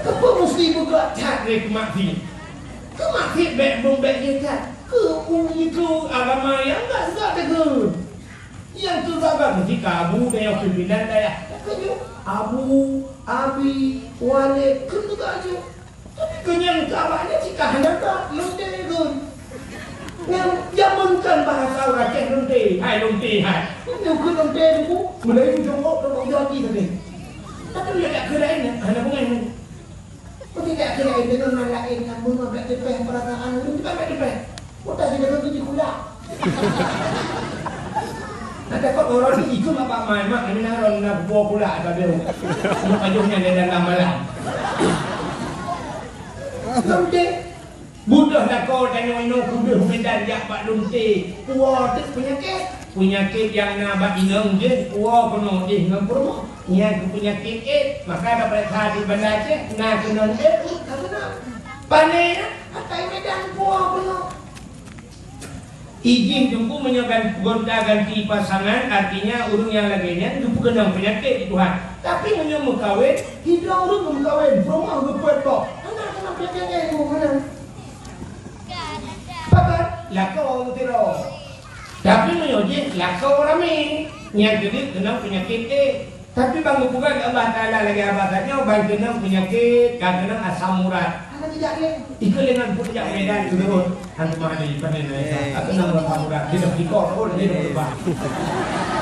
Keupeue musti beugét that lé keumaksiet? Keumaksiet bék beumbék jeuet that. Keu u-, keu agama nyang gét-gét deungon. Nyang keu gagah meusti ka abu dayah pimpinan dayah. Takheun nyoe abu, abi, waled, kheun teuga nyoe. Tapi keu nyang keu awak nyan cit ka hana that, lonte kheun. Nyang jameun kan bahasa ureueng Aceh lonte, hai lonte hai. Nyoe kheun lonte Teungku, meulayeue jongkok, jongkok jati tadi. Tapi nyoe jak keu laén, hana beungéh nyoe. Peutinggai keu laén deungon nan laén nyang meunyoe bèk teupèh peurasaan ulôn, teuma bèk teupèh. Udah sideungon tu jikulak. Ada kot orang ni ikut bapak mai, mak, kami nak orang nak buah pula, ada dia. Nak pajuh nyan dia dalam malam. Lom deh. Budoh lakoe tanyoe inoe kudeuh Medan jak bak Lunte. Uwoe teuk peunyakét. Peunyakét nyang na bak inong jeuet uwoe keunoe jih ngon peurumoh. Nyan keuh peunyakét éh. Maka tapeuriksa di Banda Aceh, na keunong éh, ka keunong. Pané na, akai Medan uwoe keunoe. Izin Teungku meunyoe gan-, gonta-ganti pasangan, artinya ureuëng nyang lagée nyan geupeukeunong peunyakét di Tuhan. Tapi meunyoe meukawen, hidroe ureuëng geumeukawen, peurumoh geupeuet boh. Hana keunong peunyakét nyan, Teungku, hana. Pakon? Lakoe geutiro. Tapi meunyoe jih lakoe ramé, nyan keuh keunong peunyakét éh. Tapi ban geupeugah lé Allah Taala lagée haba tanyoe, ban keunong peunyakét, ka keunong asam urat. Hana jijak lé. Ikeu lé ngon peue jak Medan keu lôn. Hana mah di panen Medan. Ka keunong asam urat, di dalam tikok pun, di dalam lubang.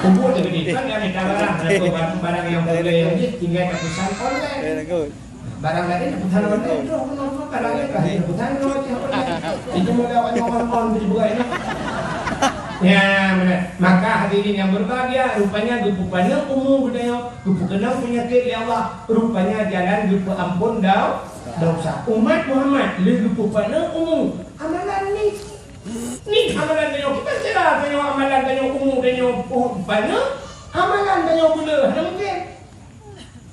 Kumpul je gini. Kan dia minta barang, ada tu barang, barang yang boleh, yang jih tinggal kat pesan online. Barang lain pesan online, terus, terus, terus, barang lain, pesan online, online. Itu modal orang-orang on, beli buat ini. Ya, benar. Maka hadirin yang berbahagia, rupanya geupeupaneuk umu geutanyoe, geupeukeunong peunyakét lé Allah, rupanya jalan geupeuamphon dau-, dosa. Umat Muhammad lé geupeupaneuk umu, amalan ni. Ni amalan tanyoe, kita kira tanyoe amalan tanyoe, umu tanyoe, uh, paneuk, amalan tanyoe beuleuh, hana mungkin.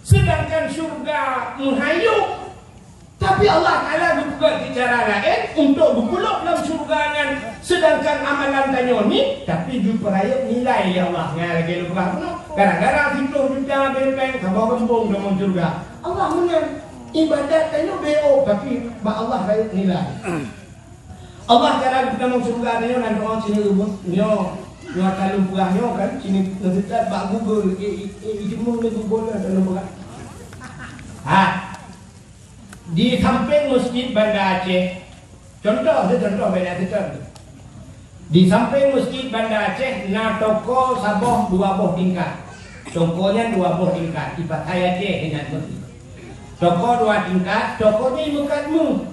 Sedangkan syurga meuhayong. Tapi Allah Taala geupeugah di cara laén untuk geupeulok lam syurga nyan, sedangkan amalan tanyoe ni, tapi geupeurayeuk nilai lé Allah. Nyan lagée lôn peugah bunoe, gara-gara siploh juta bée péng saboh gampông tamong syurga. Allah meunan, ibadat tanyoe bée ôk, tapi bak Allah rayeuk nilai. Allah cara geupeugah tamong syurga tanyoe nan doa sini rubuh. Nyoe, nyoe ka lôn peugah nyoe kan, sini neuseutôt bak Google, eh, eh, eh, ijeumeung lé Google nyan ka lôn peugah. Ha. Di sampéng Meuseujid Banda Aceh, contoh, contoh beda seutôt. Di sampéng Meuseujid Banda Aceh na toko saboh dua boh tingkat. Toko nyan dua boh tingkat, di Patai Aceh nyan meuseujid. Toko dua tingkat, toko nyan meukat meuh.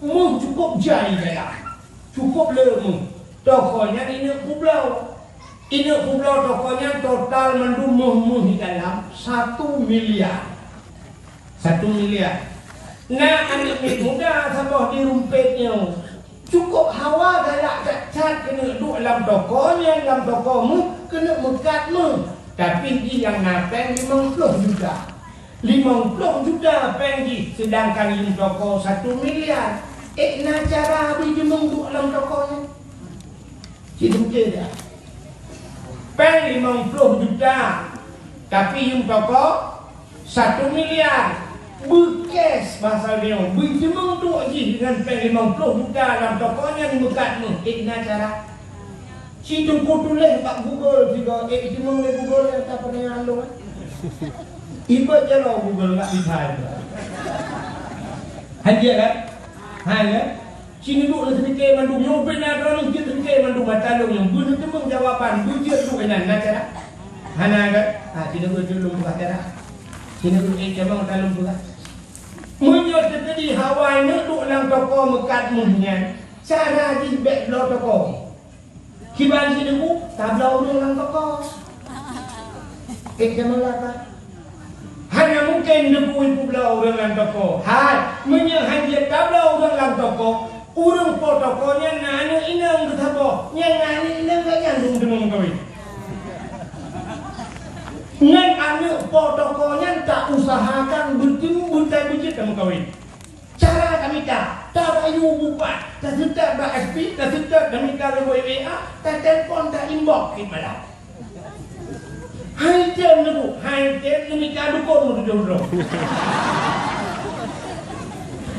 Meuh cukup jai dalam. Cukup le meuh. Toko nyan ineuk peubloe. Ineuk peubloe toko nyan total mandum meuh-meuh di dalam satu miliar. Satu miliar. Na aneuk miet muda saboh di rumpet nyoe. Cukup hawa galak that-that keuneuk duek lam toko nyan, lam toko meuh, keuneuk meukat meuh. Tapi jih nyang na péng limong ploh juta. Limong ploh juta péng jih, sedangkan yuem toko satu miliar. Ék na cara bri jeumeung duek lam toko nyan? Cit mungken dak? Péng limong ploh juta, tapi yuem toko satu miliar. Beukes bahasa nyoe, bri jeumeung duek jih dengan péng limong ploh juta lam toko nyan meukat meuh. Ék na cara? Ci Teungku tuléh bak Google sigoe, ék jeumeung lé Google nyang ka peureulée lôn, eh. Ibot jaroe Google nggak bisa itu. Hadiah kan? Ha, ya? Ci neuduek lé seumike mandum, nyoe bina droeneuh jeuet seumike mandum mata lôn nyang beuneuteumeung jawaban, beujeuet duek inan, na cara? Hana kan? Ha, ci neuduek jeuet lôn buka cara. Ci neuduek ék jeumeung mata lôn buka. Meunyoe teuteudi hawa neuduek lam toko meukat meuh nyan, cara jih bék bloe toko. Kiban si Teungku, tabloe ureuëng lam toko. Eh, jangan laka. Hana mungken Teungku ipubloe ureuëng lam toko. Hai, meunyoe hana tabloe ureuëng lam toko, ureuëng po toko nyan na aneuk inong geusaboh. Nyan na aneuk inong geuh nyan dum deungon kawin. Ngon aneuk po toko nyan ta usahakan beuteumu beutai beujeuet tameukawen. Cara tamita, tarayu bupat, taseutôt bak F B, taseutôt tamita lewat W A, tatelpon, ta inbox cit malam. Hai tem neubu, hai tem neumita dukon meutujoh droe.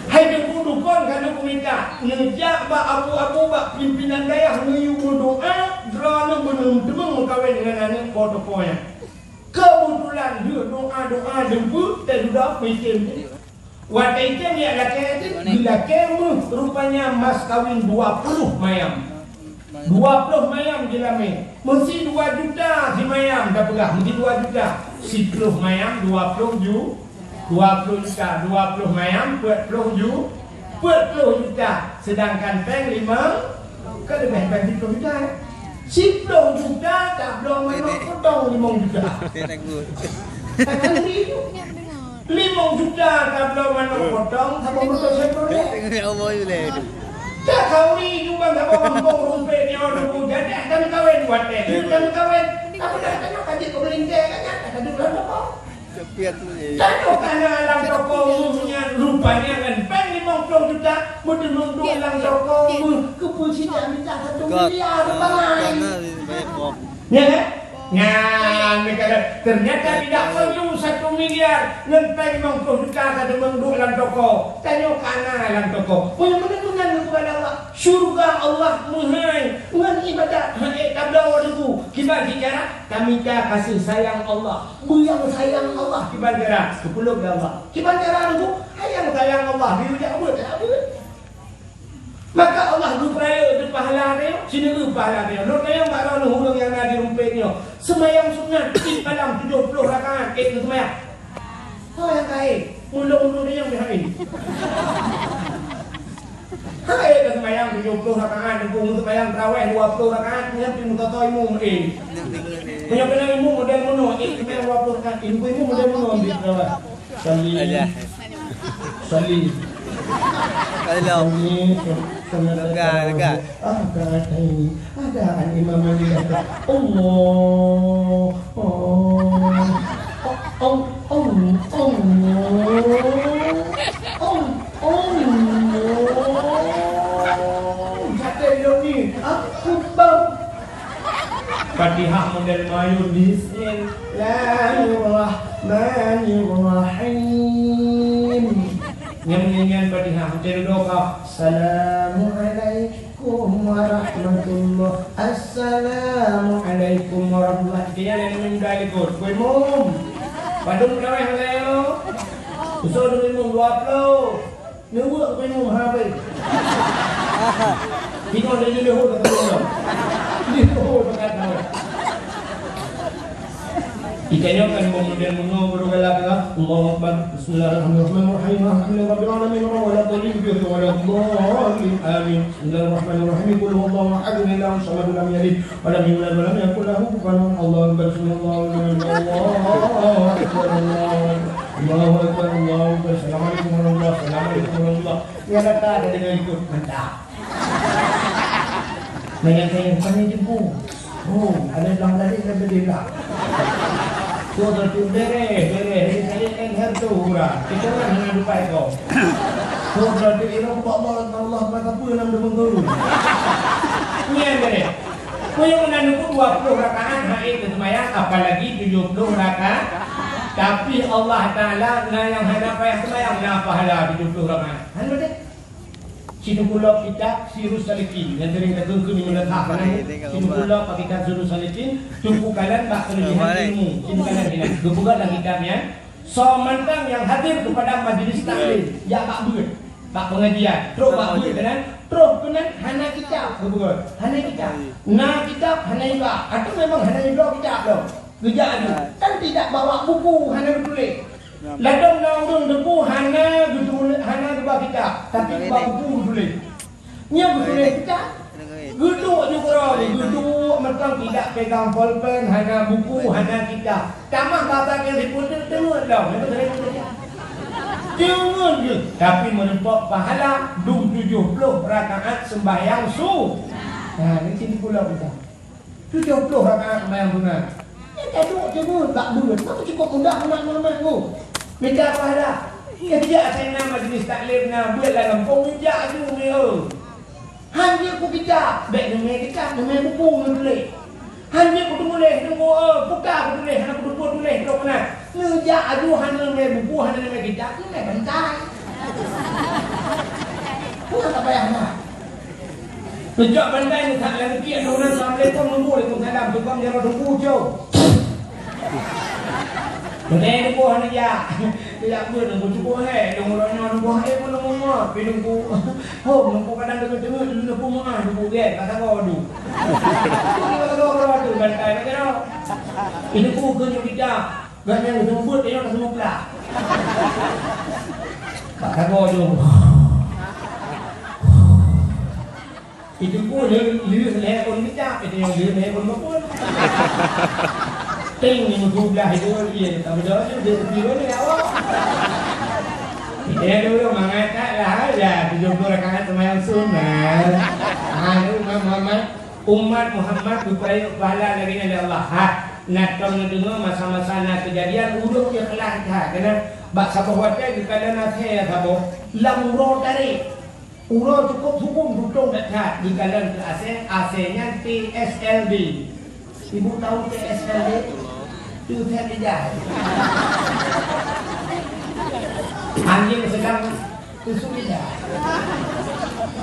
Hai tem dukon ka neumita, neujak bak abu-abu, bak pimpinan dayah, neuyue meudoa, droeneuh beuneuteumé meukawen ngon aneuk po toko nyan. Keubeutulan lheueh doa-doa deungon teududoe peuitem. Watée item jak lakée teuh, geulakée meuh rupanya mas kawin dua ploh mayam. Dua ploh mayam jeulamé. Meusi dua juta simayam tapeugah, meusi dua juta. Siploh mayam dua ploh ju-, dua ploh juta, dua ploh mayam peuet ploh ju-, peuet ploh juta. Sedangkan péng limong, ka leubeh péng siploh juta, eh? Siploh juta tabloe manok potong limong juta. Dia takut. Takkan ri tu. Limong juta tabloe manok potong, saboh moto Chevrolet. Dia takut. Dia kawin juga saboh kampung rumput nyoe dulu. Jadi akan kawin buat dia. Dia akan kawin. Apa dah tanya kaji ke belintang kan? Ada dua toko. Tanyoe kana lam toko mu nyan rupanya ngon péng limong ploh juta, meuteumèe duek lam toko mu, keupeue sida mita satu miliar bangai. Ya kan? Nyan, ternyata tidak perlu satu miliar ngon péng limong ploh juta ka teumèe duek lam toko. Tanyoe kana lam toko. Meunyoe meunan-meunan keupada Allah, syurga Allah meuhai ngon ibadat hai tabloe debu. Kiban cara? Tamita kasih sayang Allah. Beu nyang sayang Allah kiban cara, teupeuleuh lé Allah. Kiban cara nunggu, hai nyang sayang Allah, beu jak buet, jak buet. Maka Allah geupeurayeuk di pahala nyoe, sineuk pahala nyoe. Lôn tanyong bak droeneuh ureueng nyang na di rumpet nyoe, seumayang sunat, tiep malam tujoh ploh rakaat, ék seumayang. Hai nyang kaya, ulôn-ulôn nyang kaya. Hai, ka seumayang tujoh ploh rakaat, nunggu seumayang tarawih dua ploh rakaat, nyan pih meutoto imum, eh. Meunyoe keunan imum model meunoe, eh, seumayang dua ploh rakaat, eh, nunggu imum model meunoe, ambil tarawih. Salli. Salli. Salli. Lega, lega. Ah, kata ini. Ada an imam yang kata, Allah. Oh. Oh, oh, oh, oh. Oh, oh, oh. Jatuh lagi. Aku bab. Fatihah model mayun. Bismillahirrahmanirrahim. Nyang nyanyian Fatihah, model doa. Assalamualaikum. Assalamualaikum warahmatullah. Assalamualaikum warahmatullah. Kita yang lain minta ikut. Kuih mum. Padum terawih saya lo. Usul dua mum dua puluh. Nunggu kuih mum habis. Kita udah di leho dah tahu. Di leho dah tahu. Ikannya kan kemudian menunggu berdoa. Allahu Akbar. Bismillahirrahmanirrahim. Alhamdulillahirabbil alamin. Wala dhalin. Wala dhalin. Amin. Bismillahirrahmanirrahim. Qul huwallahu ahad. Allahu samad. Lam yalid wa lam yulad wa lam yakul lahu kufuwan ahad. Allahu Akbar. Subhanallah. Allahu Akbar. Allahu Akbar. Allahu Akbar. Allahu Akbar. Assalamualaikum warahmatullahi wabarakatuh. Assalamualaikum warahmatullahi. Ya, kata ada dengan ikut. Mantap. Nanya saya bukannya jemput. Oh, ada bilang tadi saya berdiri lah. Tuh, tuh, tuh, beres, beres. Jadi saya kan harus tuh, urang. Kita kan hanya lupa kau. Tuh, tuh, tuh, ira kubak Allah, Allah, mata pun enam dua minggu. Ni yang beres. Kau yang nak nunggu dua puluh rakaat, hai, itu sembahyang, apalagi tujuh puluh rakaat. Tapi Allah Ta'ala, na yang hana payah sembahyang, na pahala tujuh puluh rakaat. Hana betul? Sineuk kulok kitab Sirus Salikin, nyang sering takeungkeuen di Meunasah, kan? Sineuk kulok bak kitab Sirus Salikin, teungku kalon bak keulebihan ilmu, sineuk kalon hinan. Geupeugah lam kitab nyan, soe mantong nyang hadir keupada majlis taklim, jak bak beuet, bak pengajian, trok bak beuet keunan, trok keunan hana kitab, geupeugah, hana kitab. Na kitab, hana ibak, atau memang hana ibak kitab lom. Geujak aju, kan tidak bawa buku, hana geutuléh. Ladôm na ureueng teungku hana geutuléh, hana geuba kitab, tapi geuba buku geutuléh. Nyan geutuléh kitab. Geuduek ju keudroe, geuduek mantong tidak pegang polpen, hana buku, hana kitab. Tamah babah nyang sipeuet teungeut lom, nyan geutuléh kitab. Teungeut jeuet, tapi meureumpok pahala dum tujoh ploh rakaat seumbahyang su-, nah, nyan cit geupeugah kitab. Tujoh ploh rakaat seumbahyang sunat. Nyan ka duek teungeut bak beuet. Maka cukup mudah umat Muhammad tu. Mita pahala. Nyan sijak asai na majlis taklim na beuet lam gampông, neujak aju meuyo. Han jeuet keu kitab, bèk neumè kitab, neumè buku neutuléh. Han jeuet keu teumuléh, teungku, eh, buka keu tuléh, hana keu tuléh, tuléh trok na. Neujak aju hana neumè buku, hana neumè kitab, neumè bantai. Bukan tak payah mah. Neujak bantai, neujak lam kiek, nyoe na, "Assalamualaikum." "Waalaikumsalam." Tukang jaroe teungku, jauh. Beutôi teungku hana jak. Neujak beuet teungku, cukup hai. Lôn uroe nyoe teungku hai pun lôn ngon, pi teungku. Hom, teungku kadang deungoe-deungoe, teungku meu'ah, teungku gèt, ka sagoe du. Teungku ka sagoe, ka sagoe, bantai bak jaroe. Pi teungku keu nyoe kita. Gobnyan geuseumeubeuet, tanyoe ka seumeublah. Bak sagoe jeuet. Itu pun lheueh, lheueh lhèe phôn geujak, itu nyang lheueh lhèe phôn meuphôn. Teng ni meukeublah itu, iya, tak beudôh tu, dia tepi mana, ya Allah. Iya, dulu mangat tak lah, ya, tujuh puluh rakaat sembahyang sunat. Ah, lu Muhammad, umat Muhammad geupeurayeuk pahala lagèe nyan lé Allah. Ha, na tom neudeungoe masa-masa na keujadian ureueng ikhlas that. Keunan bak saboh watèe geukalon asèe saboh, lam uroe tarek. Uroe cukôp subuh tutông that-that, geukalon keu asèe, asèe nyan T S L D. Ibu tahu T S L D? Teusut lidah. Anjing sedang teusut lidah.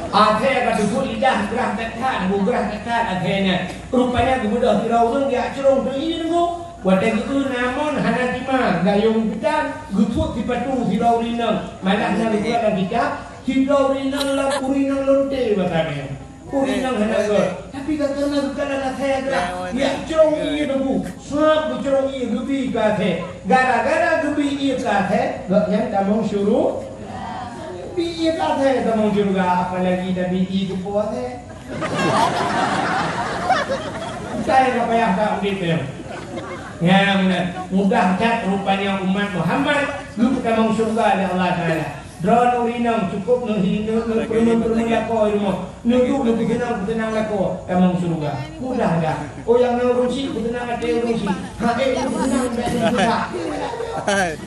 Asèe ka teusut lidah, grah that-that, bu grah that-that asèe nyan. Rupanya geubeudôh sidroe ureueng jak crông teuh ié teungku. Watèe geueu na mon hana tima, gayông peutan, geupeuet sipatu sidroe ureueng inong. Malah na geupeugah lam kitab, sidroe ureueng inong lam ureueng inong lonte basa nyan. Ureueng inong hana göt, tapi ka keureuna geukalon asèe grah, jak crông ié teungku. Sab geucrông ié geubi keu asèe. Gara-gara geubi ié keu asèe, gobnyan tamong syuru-, bi ié keu asèe tamong syeuruga, apalagi tabi ié keu po asèe. Utai ka payah that udép nyoe. Nyan meunan, mudah that rupanya umat Muhammad geupeutamong syeuruga lé Allah Taala. Droeneuh ureueng inong cukôp neuhi-, neu-, neu-, peurumeuen-peurumeuen lakoe i rumoh. Neuduek neupeuseunang-peuseunang lakoe, tamong syeuruga. Mudah that. Oh, nyang na ureueng chik, peuseunang até ureueng chik. Ha, eh, peuseunang bèk peususah.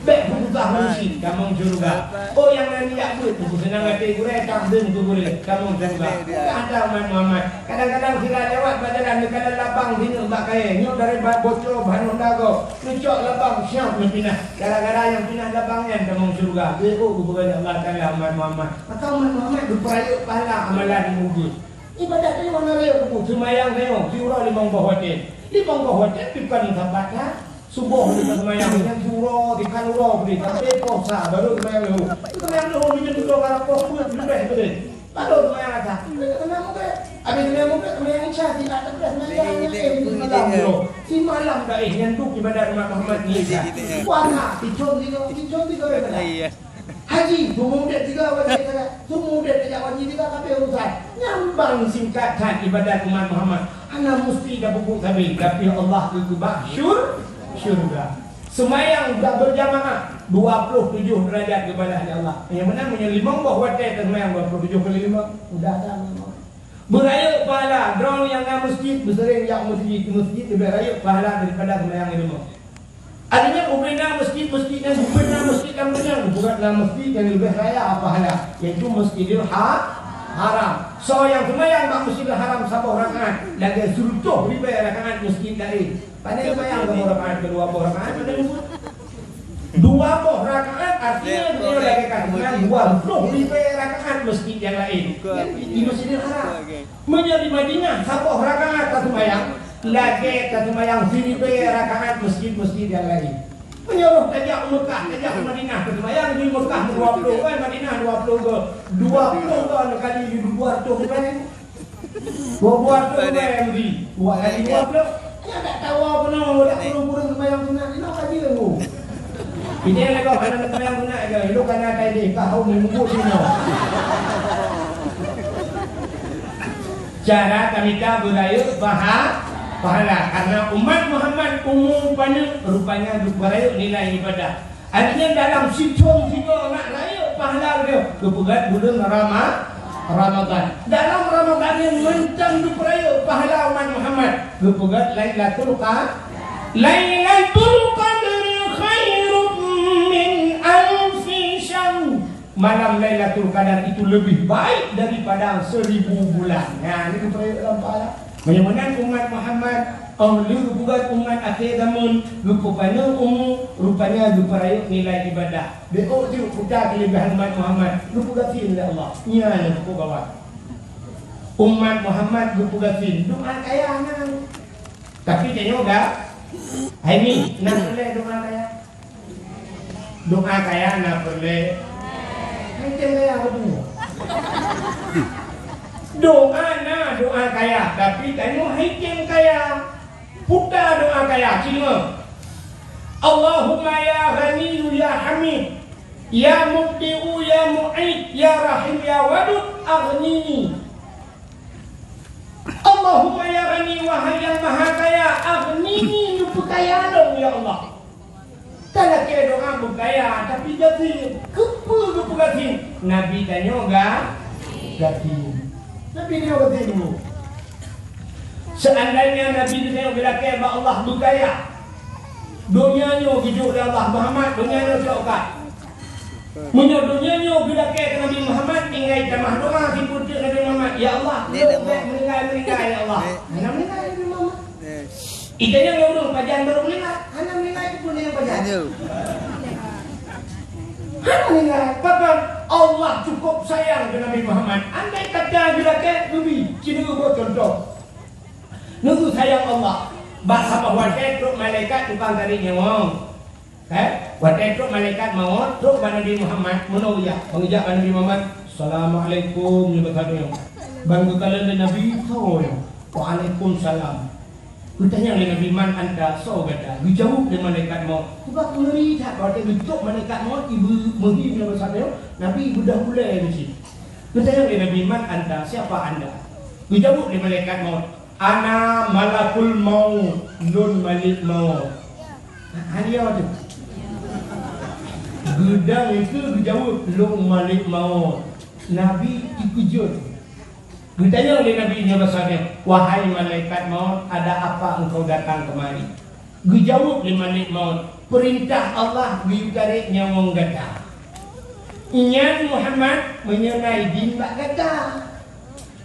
Bèk peususah ureueng chik, tamong syeuruga. Oh, nyang na nijak beuet, peuseunang até gurèe, takzim keu gurèe, tamong syeuruga. Mudah that umat Muhammad. Kadang-kadang sira lewat bak jalan, neukalon labang sineuk bak kayèe, nyoe dari ba-, Bocor, Bhanu Dago, neucok labang siap neupinah. Gara-gara nyang pinah labang nyan tamong syeuruga. Geupeugah lé Allah Taala umat Muhammad. Maka umat Muhammad geupeurayeuk pahala amalan nyang beugèt. Ibadat nyoe hana rayeuk teungku, seumayang nyoe siuroe limong boh watèe. Limong boh watèe dikon sabat that. Suboh dikon seumayang nyan siuroe, dikon uroe beudeh sampai poh sa barô seumayang leuhô. Seumayang leuhô meunyoe tutoe karab poh peuet leubeh beudeh. Padum seumayang asar. Keuneuk mubèk. Abéh keuneuk mubèk, seumayang isya, siat tablah seumayang. Ide, ide, ide, ide. Simalam dah, simalam dah, eh, nyan tu ibadat umat Muhammad ni. Ide, ide, ide. Puasa, sithôn tiga, sithôn tiga kali. Iya. Haji, seumudèk tiga kali. Seumudèk tiga kali, tiga kali urusan. Nyan ban singkat that ibadat umat Muhammad. Hana musti tapeubuet sabe, tapi Allah geukeubah syur-, syeuruga. Seumayang dak beujamaah, dua puluh tujoh deurajat geubalah lé Allah. Nyang meunan meunyoe limong boh watèe teuseumayang dua puluh tujoh kali lima, mudah that. Beurayeuk pahala, droeneuh nyang na meuseujid, beuseuring jak meuseujid, di meuseujid leubeh rayeuk pahala daripada seumayang di rumoh. Artinya, ubena meuseujid-meuseujid nyang ubena meuseujid lam dônya, geupeugah na meuseujid nyang leubeh raya pahala, yaitu Masjidil Ha-, Haram. Soe nyang seumayang bak Masjidil Haram saboh rakaat, lagèe sireutôh ribèe rakaat meuseujid laén. Pane seumayang saboh rakaat, keudua boh rakaat, pane mubuet. Dua boh rakaat, artinya nyoe lagèe ka seumayang dua ploh ribèe rakaat meuseujid nyang laén. Nyan di, di Masjidil Haram. Meunyoe di Madinah, saboh rakaat taseumayang, lagèe taseumayang siribèe rakaat meuseujid-meuseujid nyang laén. Meunyoe roh tajak u Meukah, tajak u Madinah taseumayang, di Meukah dua ploh goe, Madinah dua ploh goe, dua ploh goe neukali dua reutôh ribèe. Dua ploh ribèe nyang di, dua kali dua ploh. Nyan dak tawa keunoe, dak kureueng-kureueng seumayang sunat, inoe ka jeuet. Ini lagèe hana seumayang sunat ke, lu kana tadi, ka hau meununggu sinoe. Cara tamita beurayeuk paha-, pahala. Karena umat Muhammad umu paneuk, rupanya geupeurayeuk nilai ibadah. Artinya dalam sithôn sigoe nak rayeuk pahala geupeugöt buleuen Rama-, Ramadan. Dalam Ramadan nyan mantong geupeurayeuk pahala umat Muhammad geupeugöt Lailatul Qa-, Lailatul Qadri khairum min alfi syahr. Malam Lailatul Qadar itu lebih baik daripada seribu bulan. Nah, ini geupeurayeuk dalam pahala. Meunyoe meunan umat Muhammad, oh, lheueh geupeugöt umat akhé zamön, geupeupaneuk umu, rupanya geupeurayeuk nilai ibadah. Beuôt jeuet kuta keuleubèhan umat Muhammad, geupeugöt gasien lé Allah. Nyan nyang geupeugawat. Umat Muhammad geupeugöt gasien, doa kaya nyan. Tapi tanyoe dak, hai mi, na peureulèe doa kaya. Doa kaya na peureulèe. Hai tem kaya beutôi. Doa na doa kaya, tapi tanyoe hai tem kaya. Puta doa kaya, cinga. Allahumma ya Ghaniyyu ya Hamid, ya Mubdi'u ya Mu'id, ya Rahim ya Wadud, aghnini. Allahumma ya Ghani, wahai Yang Maha Kaya, aghnini, neupeukaya lôn, ya Allah. Talakée doa beukaya, tapi gasien. Keupeue geupeugasien? Nabi tanyoe ga-, gasien. Nabi tanyoe gasien dulu. Seandainya Nabi tanyoe geulakée bak Allah beukaya, donya nyoe geujok lé Allah, Muhammad, donya nyoe cok ka. Meunyoe donya nyoe geulakée keu Nabi Muhammad, tinggai tamah doa sipeuteuk Nabi Muhammad, "Ya Allah, lôn bék meuninggai-meuninggai, ya Allah." Hana meuninggai Nabi Muhammad. Itanyong lé ureueng, "Pajan barô meuninggai?" Hana meuninggai, keupeue nyang pajan? Hana meuninggai. Pakon? Allah cukup sayang keu Nabi Muhammad. Andai kata geulakée, neubi. Ci neuboh cuntoh. Neubi sayang Allah. Bak saboh watée trok malaikat tukang tarék nyawöng. Eh, watée trok malaikat mawöt, trok bak Nabi Muhammad, meunoe geujak. Ban geujak bak Nabi Muhammad, "Assalamualaikum," nyoe bak saboh nyoe. Ban geukalon lé Nabi, "Soe nyoe?" "Waalaikumsalam." Geutanyong lé Nabi, "Man anta?" "Soe gata?" Geujaweueb lé malaikat mawöt. Sabab ngeuri that, watée geutrok malaikat mawöt, ibu meuhi nyoe bak saboh nyoe, Nabi beudôh ulée di sinan. Geutanyong lé Nabi, "Man anta?" "Siapa anda?" Geujaweueb lé malaikat mawöt, "Ana malakul maut, lôn malek mawöt." Hana lé nyoe teuh. Geudang itu geujaweueb, "Lôn malek mawöt." Nabi teukeujot. Geutanyong lé Nabi nyoe bak saboh nyoe, "Wahai malaikat mawöt, ada apa engkau datang kemari?" Geujaweueb lé malek mawöt, "Peurintah Allah geuyue tarék nyawöng gata." "Nyan Muhammad, meunyoe na idin bak gata."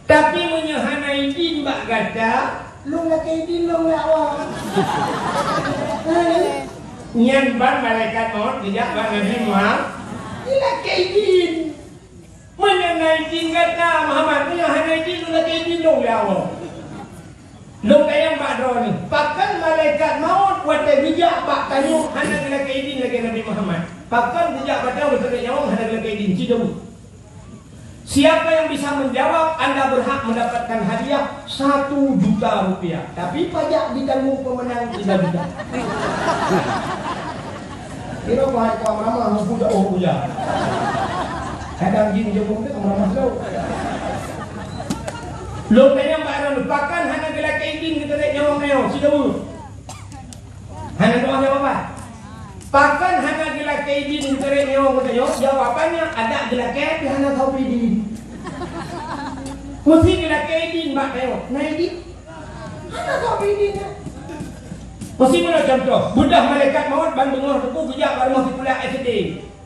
Tapi meunyoe hana idin bak gata, lôn lakée idin lôn lé awak. Nyan ban malaikat mawöt geujak bak Nabi Muhammad, ilakée idin. Meunyoe na idin gata, Muhammad, meunyoe hana idin, lôn lakée idin lôn lé awak. Lôn tanyong bak droeneuh, pakon malaikat mawöt watée geujak bak tanyoe hana geulakée idin lagée Nabi Muhammad? Pakon geujak bak tanyoe beutôi nyawöng hana geulakée idin? Ci jaweueb. Siapa yang bisa menjawab, anda berhak mendapatkan hadiah satu juta rupiah. Tapi pajak ditanggung pemenang tiga juta. Kira pahai kau ramah, mampu jauh puja. Kadang jin jemput tu ramah tu. Lôn tanyong bak droeneuh, pakon hana geulakée idin keu tarék nyawöng nyoe, ci jaweueb. Hana dua jawaban. Pakon hana geulakée idin keu tarék nyawöng geutanyoe? Jawabannya, adak geulakée tapi hana soe idin. Meusi geulakée idin bak tanyoe. Na idin? Hana soe idin. Meusi meunoe cuntoh, beudôh malaikat mawöt ban beungoh teupeu geujak bak rumoh sikula S D.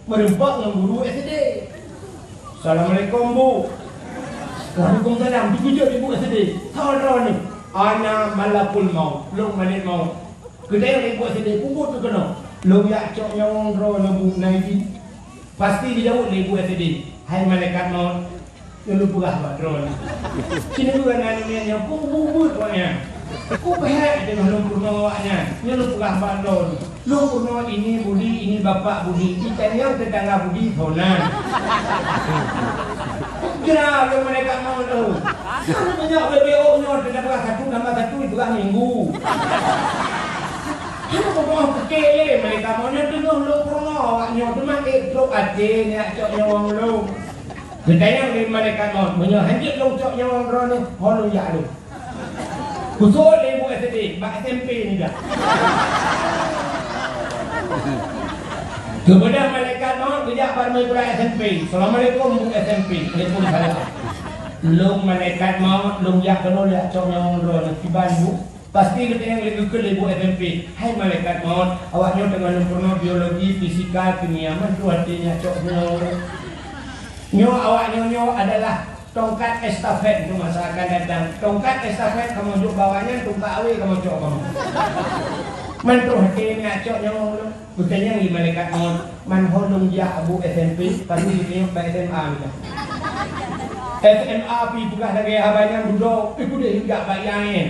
Meureumpok ngon guru S D. "Assalamualaikum, Bu." "Waalaikumsalam." Dikeujot ibu S D. "Soe droeneuh?" "Ana malakul maut, lôn malaikat mawöt." Geutanyong lé ibu S D, "Peue buet keunoe?" "Lôn jak cok nyawöng droeneuh, Bu, na idin?" Pasti geujaweueb lé ibu S D, "Hai malaikat mawöt, nyoe lôn peugah bak droeneuh. Sineuk na nyan nyang peue buet awaknyan. Peue peuhek teungoh lôn peurunoe awaknyan, nyoe lôn peugah bak droeneuh. Lôn peurunoe ini Budi, ini Bapak Budi, itanyong teutangga Budi soe nan." Geura lôn malaikat mawöt lôn. Hana meunyoe B B O nyoe teuka peugah satu tambah satu dipeugah minggu. Hana peugah peuke lé malaikat mawöt nyoe teungoh lôn peurunoe awaknyoe teuma ék trok até nyak cok nyawöng lôn. Geutanyong lé malaikat mawöt, "Meunyoe hanjeuet lôn cok nyawöng droeneuh, ho lôn jak lôn?" Khusos lé ibu S D, bak S M P nijak. Geubeudôh malaikat mawöt geujak bak rumoh sikula S M P. "Assalamualaikum, Bu S M P." "Waalaikumsalam." "Lôn malaikat mawöt, lôn jak keunoe jak cok nyawöng droeneuh, kiban, Bu?" Pasti geutanyong lé geukheun lé ibu S M P, "Hai malaikat mawöt, awaknyoe teungoh lôn peurunoe biologi, fisika, kimia, mantong até nyak cok nyawöng lôn. Nyoe awaknyoe nyoe adalah tongkat estafet untuk masa akan datang. Tongkat estafet kamoe jok bak awaknyan, tongkat awé kamoe cok kamoe. Mantong até nyak cok nyawöng lôn." Geutanyong lé malaikat mawöt, "Man ho lôn jak, Bu S M P?" Pasti geutanyong bak S M A nijak. S M A pi peugah lagée haba nyan dudoe, "Eh, kudeh jak bak I A N."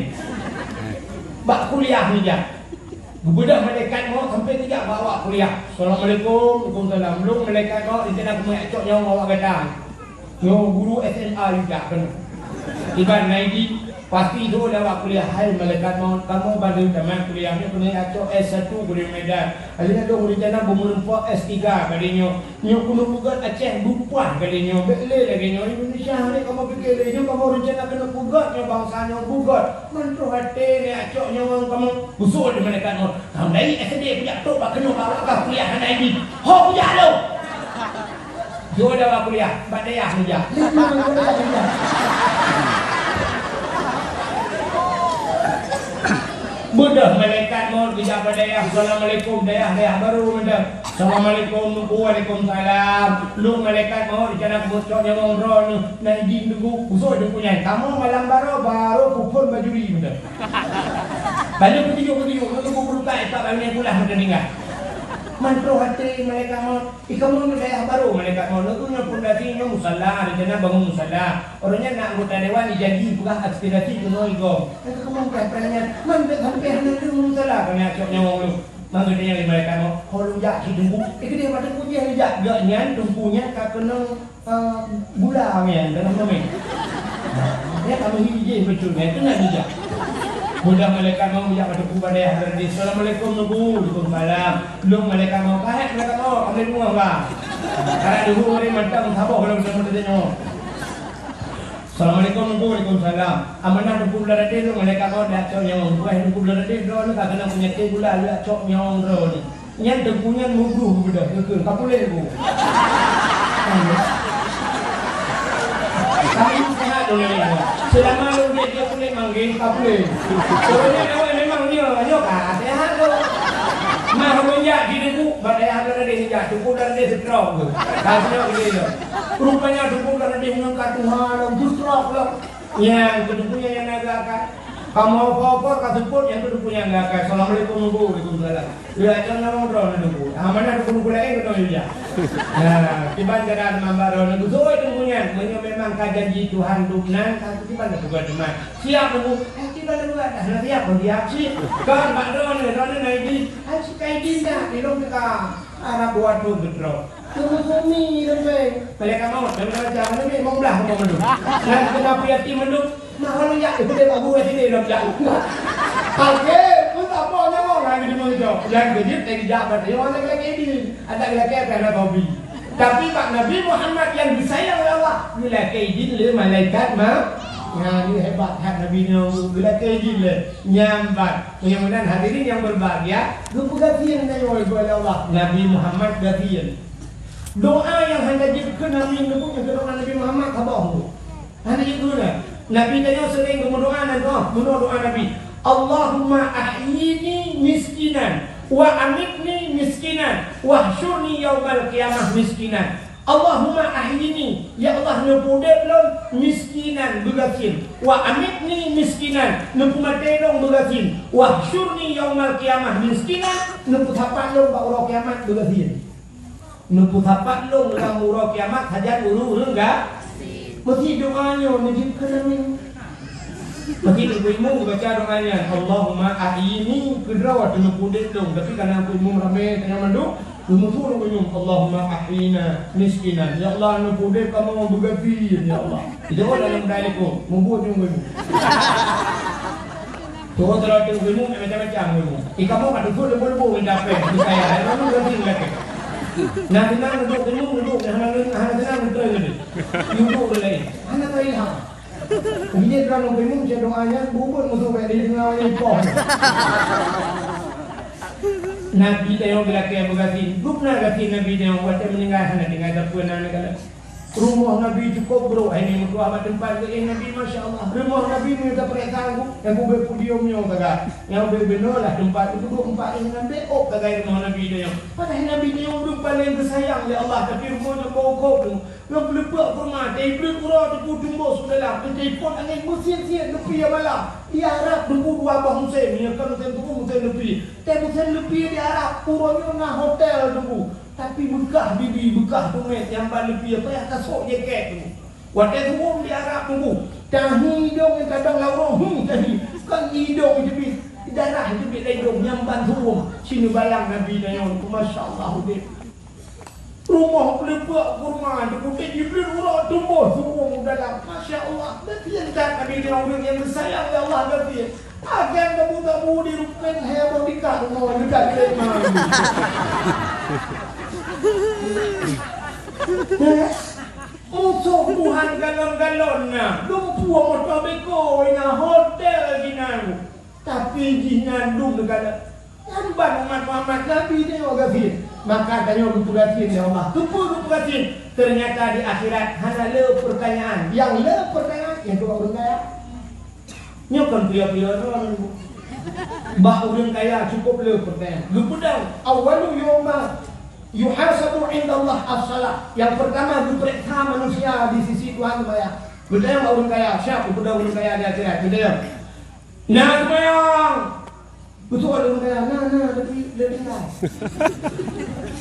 Bak kuliah nijak. Geubeudôh malaikat mawöt sampoe geujak bak awak kuliah. "Assalamualaikum." "Waalaikumsalam." "Lôn malaikat mawöt, di sinan keumeung jak cok nyawöng awak gata." Nyoe guru S M A yue jak keunoe. Iban na idin, pasti dua lewat kuliah, "Hai malaikat maut, kamoe ban lheueh tamat kuliah nyoe keuneuk jak cok S satu Kuliah Medan. Alèh nyan lôn rencana beumeureumpok S tiga kali nyoe. Nyoe keuneuk peugöt Aceh beupah kali nyoe. Bèk lé lagèe nyoe, Indonesia nyoe kamoe pikir." Lé nyoe kamoe rencana keuneuk peugöt nyoe bansa nyoe peugöt. Mantong até nyoe acok nyawöng kamoe. Usul di malaikat maut. Kamoe dari S D kujak trok bak keunoe bak awak ka kuliah hana izin. Ho kujak lom. Jauh dah bak kuliah, bak dayah kujak. Beudôh malaikat maut geujak bak dayah, "Assalamualaikum, dayah, dayah barô mantong." "Assalamualaikum, Teungku." "Waalaikumsalam." "Lôn malaikat maut, rencana keuneuk cok nyawöng droeneuh. Na izin Teungku?" Usul Teungku nyan, "Kamoe malam baroe, baroe peuphon bajuri mantong." Baju putih-putih, Teungku peurukai, tak bak binéh pulah mantong tinggai. Mantong até malaikat maut. Ih, kamoe nyoe dayah barô, malaikat maut. Nyoe pondasi nyoe musala, rencana bangun musala. Uroe nyan na anggota dewan ijanji peugah aspirasi keunoe igom. Nyang keukeumong pih peuranyang, man bèk sampoe hana lheueh musala keuneuk cok nyawöng lôn. Maka geutanyong lé malaikat maut, "Ho lôn jak cit Teungku?" Eh, keudéh bak Teungku jih lôn jak. Gobnyan Teungku nyan ka keunong, eh, gula nyan, dalam mami. Nyan kami hijih beutôi nyan, keunan lôn jak. Mudah malaikat maut jak bak Teungku bak dayah tadi. "Assalamualaikum Teungku." "Waalaikumsalam." Lôn malaikat maut, "Ka hék malaikat maut, ka boleh deungoe, Bang." Karena dulu hari mantap saboh kalau bersama tadi nyoe. "Assalamualaikum." "Waalaikumsalam." "Amanah Teungku Beuladadeh lôn malaikat maut dak cok nyawöng. Bukaih Teungku Beuladadeh droeneuh ka keunong peunyakét gula lôn cok nyawöng droeneuh." Nyan Teungku nyan meubruh beudôh, geukheun, "Ka puléh Teungku." Kami sehat lôn nyoe. Selama lôn jeuet jeuet puléh manggéh, ka puléh. Sebenarnya awak memang nyoe, nyoe ka sehat lôn. Mah lôn jak di Teungku, bak dayah Beuladadeh jak, Teungku Beuladadeh stroke tu. Ka stroke dia. Rupanya Teungku Beuladadeh nyoe ka tuha lom, stroke lom. Nyang keuduku nyan nyang na geuakai. Kamoe po-po ka seupôt nyang keuduku nyan geuakai. "Assalamualaikum Teungku." "Waalaikumsalam." Lheueh nyan nyawöng droeneuh Teungku. Amanah Teungku laén keunoe jak. Nah, kiban cara teuma bak droeneuh. Beutôi Teungku nyan. Meunyoe memang ka janji Tuhan dum nan, ka kiban ka peugah teuma. "Siap Teungku." Eh, kiban ka peugah dah. Nah, siap pun siap cit. Kon bak droeneuh, droeneuh na idin. Hai cit ka idin dah. Di lôn teuka. Arab dua thôn geutrok. Teumeuteumé lom bèk. Malaikat maut, dan macam mana ni, mau belah, mau mandum. Dan kenapa yatim mandum? Nah, kalau yak, itu dia baru yatim dia, lom jak. Oke, pun tak apa, nyawa orang di rumah itu. Yang kejut, yang dijak, berarti orang lagi-lagi ini. Ada lagi-lagi apa yang ada hobi. Tapi bak Nabi Muhammad nyang geusayang lé Allah, geulakèe idin lé malaikat ma-, nyan hebat that Nabi nyoe, geulakèe idin lé. Nyan ban. Mudah-mudahan hadirin yang berbahagia, geupeugasien tanyoe lé Allah. Nabi Muhammad gasien. Doa nyang hana jeuet keu Nabi, nyang keu doa Nabi Muhammad saboh. Hana jeuet keu na. Nabi tanyoe sering geumeudoa nan doa, meunoe doa Nabi, "Allahumma ahyini miskinan, wa amitni miskinan, wahsyurni yaumal qiyamah miskinan." "Allahumma ahyini," ya Allah, neupeudép lôn miskinan, beugasien, "wa amitni miskinan," neupeumaté lôn beugasien, "wahsyurni yaumal qiyamah miskinan," neupeusapat lôn bak uroe kiamat beugasien. Neupeusapat lôn lam uroe kiamat sajan ureueng-ureueng ga-, meusi doa nyoe neujeuet keu Nabi. Meusi Teungku Imum geubaca doa nyan, "Allahumma ahyini," keudroe teuh neupeuudép lôn, tapi karena Teungku Imum ramé tanyoe mandum, geumeusu Teungku Imum, "Allahumma ahyina miskinan." Ya Allah, neupeudép kamoe beugasien, ya Allah. Jaweueb dalam dai likôt, mubuet Teungku Imum. Tuh, terus Teungku Imum, macam-macam Teungku Imum. Ih, kamoe ka teupeu leubu-leubu minta péng, di saya, lalu berhenti lagi. Nah, senang duduk Teungku Imum, duduk, hana, hana senang duduk lagi. Duduk lagi. Hana tahu ilham. Jadi, kalau Teungku Imum, saya doanya, bubut musuh baik di tengah orang impor. Nabi tanyoe geulakèe beugasien. Gobnyan gasien Nabi tanyoe, watèe meuninggai hana tinggai sapeue na neukalon. Rumoh Nabi cukôp brôk, hai nyoe meutuah bak teumpat geuéh Nabi, masya Allah. Rumoh Nabi meunyoe tapeuriksa, nyang ubé podium nyoe sagai. Nyang ubé bunoe lah teumpat geuduek empat éh nyan, beuôk sagai rumoh Nabi tanyoe. Padahai Nabi tanyoe ureueng paleng geusayang lé Allah, tapi rumoh nyan boh kôb. Ngon peuleupeuk kurma, teuibreuet uroe Teungku tumbôh su dalam, teuteupon angén meusiet-siet neupie malam. Di Arab Teungku dua boh musém, nyoe kon musém tuwoe, musém leupie. Teuh musém leupie di Arab, uroe nyoe na hotel Teungku. Tapi beukah bibi, beukah teumèt nyang ban leupie, payah tasôk jakét Teungku. Watèe tuwoe di Arab Teungku, tahi idông nyang kadang lam uroe, hmm, tahi. Kon idông teubiet, darah teubiet lam idông, nyang ban tuwoe. Sineuk bayang Nabi tanyoe, masya Allah, udép. Rumoh peuleupeuk kurma, dipeutéh Jibril uroe tumbôh tuwoe u dalam. Masya Allah, gasien that Nabi nyoe ureueng nyang geusayang lé Allah gasien. Akan tabu-tabu di rukén hai Abah Dika rumoh dekat Sulaiman. Eh, musoh Tuhan galon-galon na, lumpur moto beko na, hotel jinan. Tapi jihnyan dum neukalon. Nyan ban umat Muhammad Nabi tengok gasien. Maka tanyoe geupeugah gasien lé Allah. Keupeue geupeugah gasien? Ternyata di akhirat hana le pertanyaan. Nyang le pertanyaan, nyang dua ureueng kaya. Nyoe kon piôh-piôh droe. Bak ureueng kaya cukup le pertanyaan. Geupeudong, awwalu yauma yuhasabu indallah as-salah. Yang pertama geupeuriksa manusia di sisi Tuhan seumayang. Geutanyong bak ureueng kaya, siap geupeudong ureueng kaya di akhirat. Geutanyong, "Na seumayang?" Beutôi ureueng kaya, "Na, na, le ti-, le tinggai."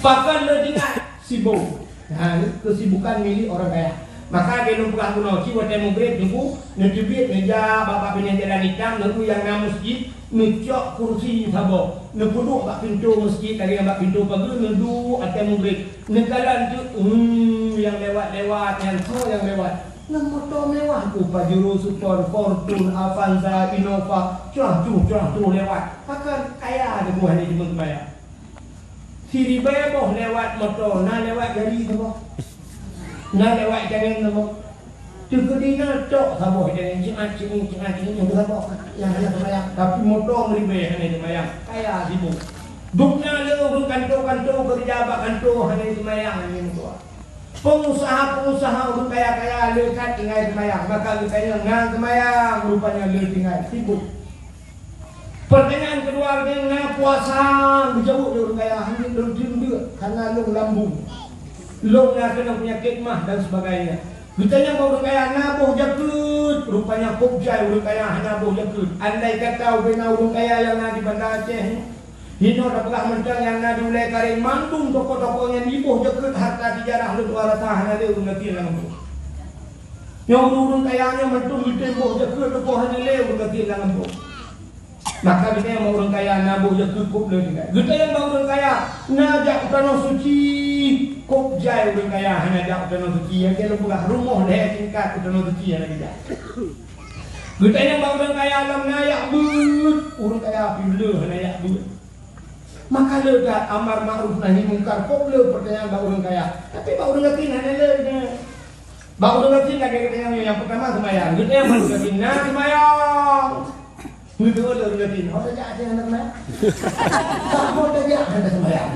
Pakon le tinggai? Sibok. Nah, ini kesibukan milik orang kaya. Maka lôn peugah bunoe, ci watèe mugreb Teungku, neuteubiet neujak bak, bak binéh jalan itam, neurui nyang na meuseujid, neucok kursi saboh, neupeuduek bak pintoe meuseujid, lagèe bak pintoe pageue, neuduek watèe mugreb. Neukalon teuk, hmm, nyang lewat-lewat nyan, soe nyang lewat? Ngon moto mewah, ku Pajero Sport, Fortuner, Avanza, Innova, cuah-cuh, cuah-cuh lewat. Pakon? Kaya Teungku, hana jeuet seumayang. Siribèe boh lewat moto, na lewat gari saboh. Na lewat itangen saboh. Teukeudi na tok saboh itangen, ciat-ciat, ciat-ciat, nyang saboh. Nyang hana seumayang, tapi moto meuribèe hana seumayang. Kaya sibok. Dum na le ureueng kantô-kantô keureuja bak kantô hana seumayang, hana meutuah. Pengusaha-pengusaha ureueng kaya-kaya le that tinggai seumayang, maka geutanyong na seumayang, rupanya le tinggai, sibok. Pertanyaan keudua, na puasa? Geujaweueb lé ureueng kaya, "Hanjeuet lôn teumeung deuk, hana lôn lambung. Lôn na keunong peunyakét mah dan sebagainya." Geutanyong bak ureueng kaya, "Na boh jakeuet?" Rupanya kôb jai ureueng kaya hana boh jakeuet. Andai kata ubena ureueng kaya nyang na di Banda Aceh, hinoe tapeugah mantong nyang na di Ulèe Kareng, mandum toko-toko nyan jiboh jakeuet, harta tijarah lôn dua rata, hana lé ureueng gasien lam gampông. Nyoe ureueng-ureueng kaya nyoe mantong geutem boh jakeuet, toko hana lé ureueng gasien lam gampông. Maka geutanyong bak ureueng kaya, "Na boh jakeuet?" Kôb le tinggai. Geutanyong bak ureueng kaya, "Na jak u Tanoh Suci?" Kôb jai ureueng kaya hana jak u Tanoh Suci. Nyang keu lôn peugah, rumoh lhèe tingkat u Tanoh Suci hana geujak. Geutanyong bak ureueng kaya, "Lom na jak beuet?" Ureueng kaya pih le hana jak beuet. Maka le that amar makruf nahi mungkar, kôb le pertanyaan bak ureueng kaya. Tapi bak ureueng gasien hana le nyan. Bak ureueng gasien lagèe geutanyong nyoe, nyang peurtama seumayang. Geutanyong bak ureueng gasien, "Na seumayang?" Geutanyong lé ureueng gasien, "Ho tajak até hana seumayang?" "Ho tajak hana seumayang?"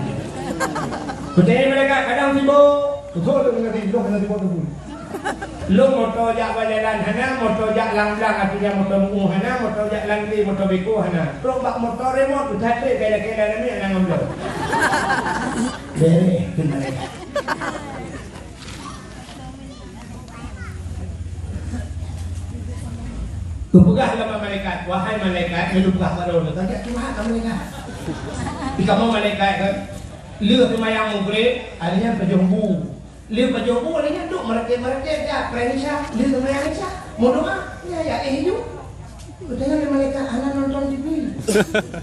Geutanyong malaikat, "Kadang sibok?" Geutanyong lé ureueng gasien, "Lôn hana sibok teungku. Lôn moto jak bak jalan hana, moto jak lam blang, artinya moto meu hana, moto jak lam glé, moto beko hana. Trok bak moto remot, geutat trép kaya-kaya namiet hana ngon bloe." Beureh keu malaikat. Geupeugah lé malaikat, "Wahai malaikat," laju peugah bak droeneuh, "Ka jak curhat bak malaikat." Di kamoe malaikat kan, lheueh seumayang Maghrib, awaknyan pajoh bu. Lheueh pajoh bu, awaknyan duek meuratéb-meuratéb jak preh Isya, lheueh seumayang Isya. Meudoa, ya, ya, eh, ju. Geutanyong lé malaikat, "Hana nonton T V?"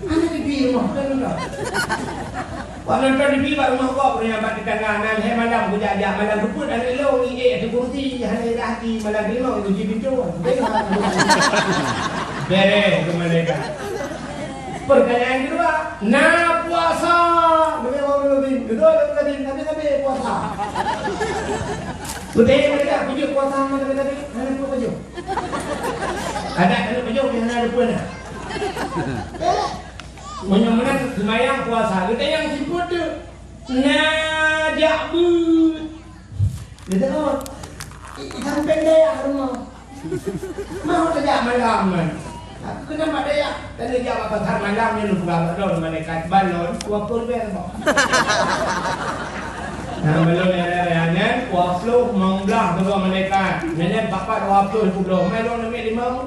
"Hana T V rumoh, hana nonton." Wah, nonton T V bak rumoh gob, ureueng bak tetangga, na lhèe malam kujak-jak, malam keupeuet aneuk lôn ngieng ateueh kursi, hana irah hati, malam keulima kunci pintoe. Beureh keu malaikat. Pertanyaan keudua, "Na puasa?" Geutanyong lé Ibrahim, "Geutanyong lé Ibrahim, nabi-nabi puasa?" Geutanyong lé malaikat, "Peue jeuet puasa ngon nabi-nabi?" "Hana peue jeuet." Adak keuneuk pajoh pih hana luput na. Meunyoe meunan seumayang puasa, geutanyong sifeuet teuk. Na jak beuet. Geutanyong, i, i sampéng dayah rumoh. Mau tajak malam man. Aku keunan bak dayah. Tadi jak bak pasar malam nyoe lôn peugah bak droe malaikat balon dua ploh ribèe boh. Nah, balon raya-raya nyan dua ploh limong blah keudroe malaikat. Nyan nyan bapak dua ploh ribèe boh. Mai lôn ambil limong.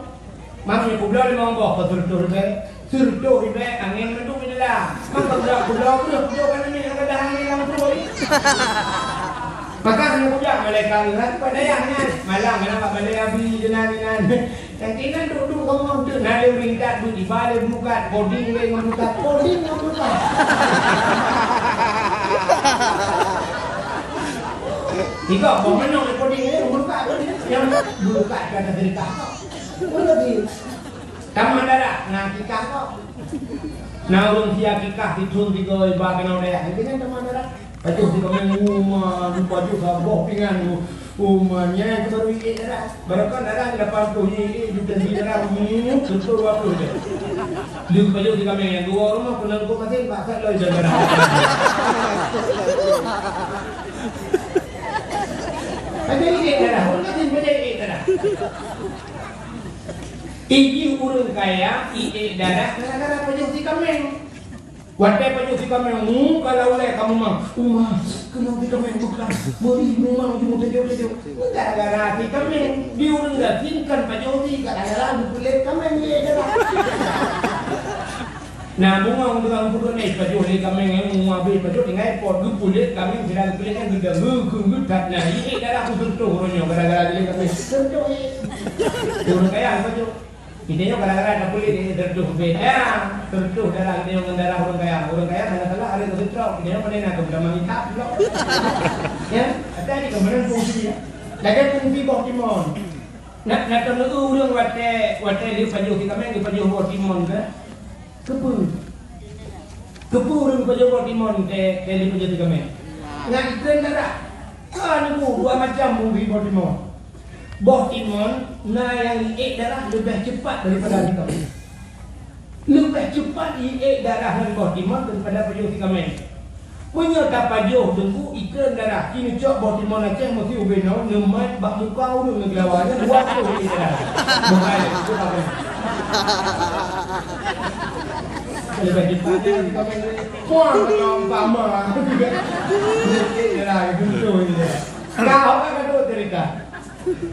Mam nyoe peubloe limong boh, keu sireutôh ribèe. Sireutôh ribèe angén mandum di dalam. Mam peubloe, peubloe, peubloe, peubloe kan angén, angén lam pruet. Maka hana kujak malaikat nyan, bak dayah nyan. Malam, malam bak balèe abi, di nan, di nan. Nyang keunan duek-duek kamoe, duek na lé ringkat, duek di balèe bukat, poding lé ngon bukat, poding ngon bukat. Tiga boh manok lé poding lé ngon bukat, poding. Nyang bukat ka taseudekah. Beurati tamah darat na akikah kok. Na ureueng si akikah sithôn sigoe ba keunoe dayah. Nyan tamah darat. Pajoh sigoe minggu, ma, pajoh saboh pingan tu. Umanya yang baru iék darah. Baru kan darah lapan puluh iék, iék juta darah, hmm, betul dua puluh je. Leuh pajoh di kami yang dua rumah, pernah kau kasih, bak kat loi jaga darah. Ada iék darah, orang kasih, ada iék darah. Iji ureueng kaya, iék darah, gara-gara pajoh di kami. Watée pajoh si kaméng, mu kalau ulée kamu mang, uma, keunoe si kaméng bukang, meuri mumang jumeuh teujoh-teujoh. Gara-gara si kaméng, di ureueng gasien kan pajoh si, gara-gara geupeulet kaméng lé jalan. Nah, mumang tukang peuduek nyoe pajoh lé kaméng, mua abéh pajoh tinggai pot, geupeulet kaméng, sira geupeulet nyan geudang, geukheun geutat, nah, iék darah ku seureutoh uroe nyoe gara-gara lé kaméng. Seureutoh iék. Ureueng kaya pajoh. Kita nyoe kadang-kadang ada kulit ini tertutup beda, tertutup darah kita nyoe ngon darah ureueng kaya. Ureueng kaya hana salah, ada tertutup. Kita nyoe mana nak ke pertama minta pula. Ya, ada ni kemudian fungsi ya. Lagi fungsi boh timon. Nak nak tahu ureueng watée watée dia pajoh kita main dia pajoh boh timon ke? Kepu. Kepu ureueng pajoh boh timon ke ke dia pajoh kita main. Nak iklan darah. Kan bu dua macam fungsi boh timon. Boh timon na nyang iék darah leubeh cepat daripada si kaméng. Leubeh cepat iék darah ngon boh timon daripada pajoh si kaméng. Meunyoe tapajoh teungku ikreun darah, ci neucok boh timon Aceh meusi ubé noe neumat bak muka ureueng neugeulawa nyan dua ploh iék darah. Bukan, itu apa? Leubeh cepat dari si kaméng. Puang kalau umpama. Iék darah, itu betul iék darah. Ka, ka, ka, cerita.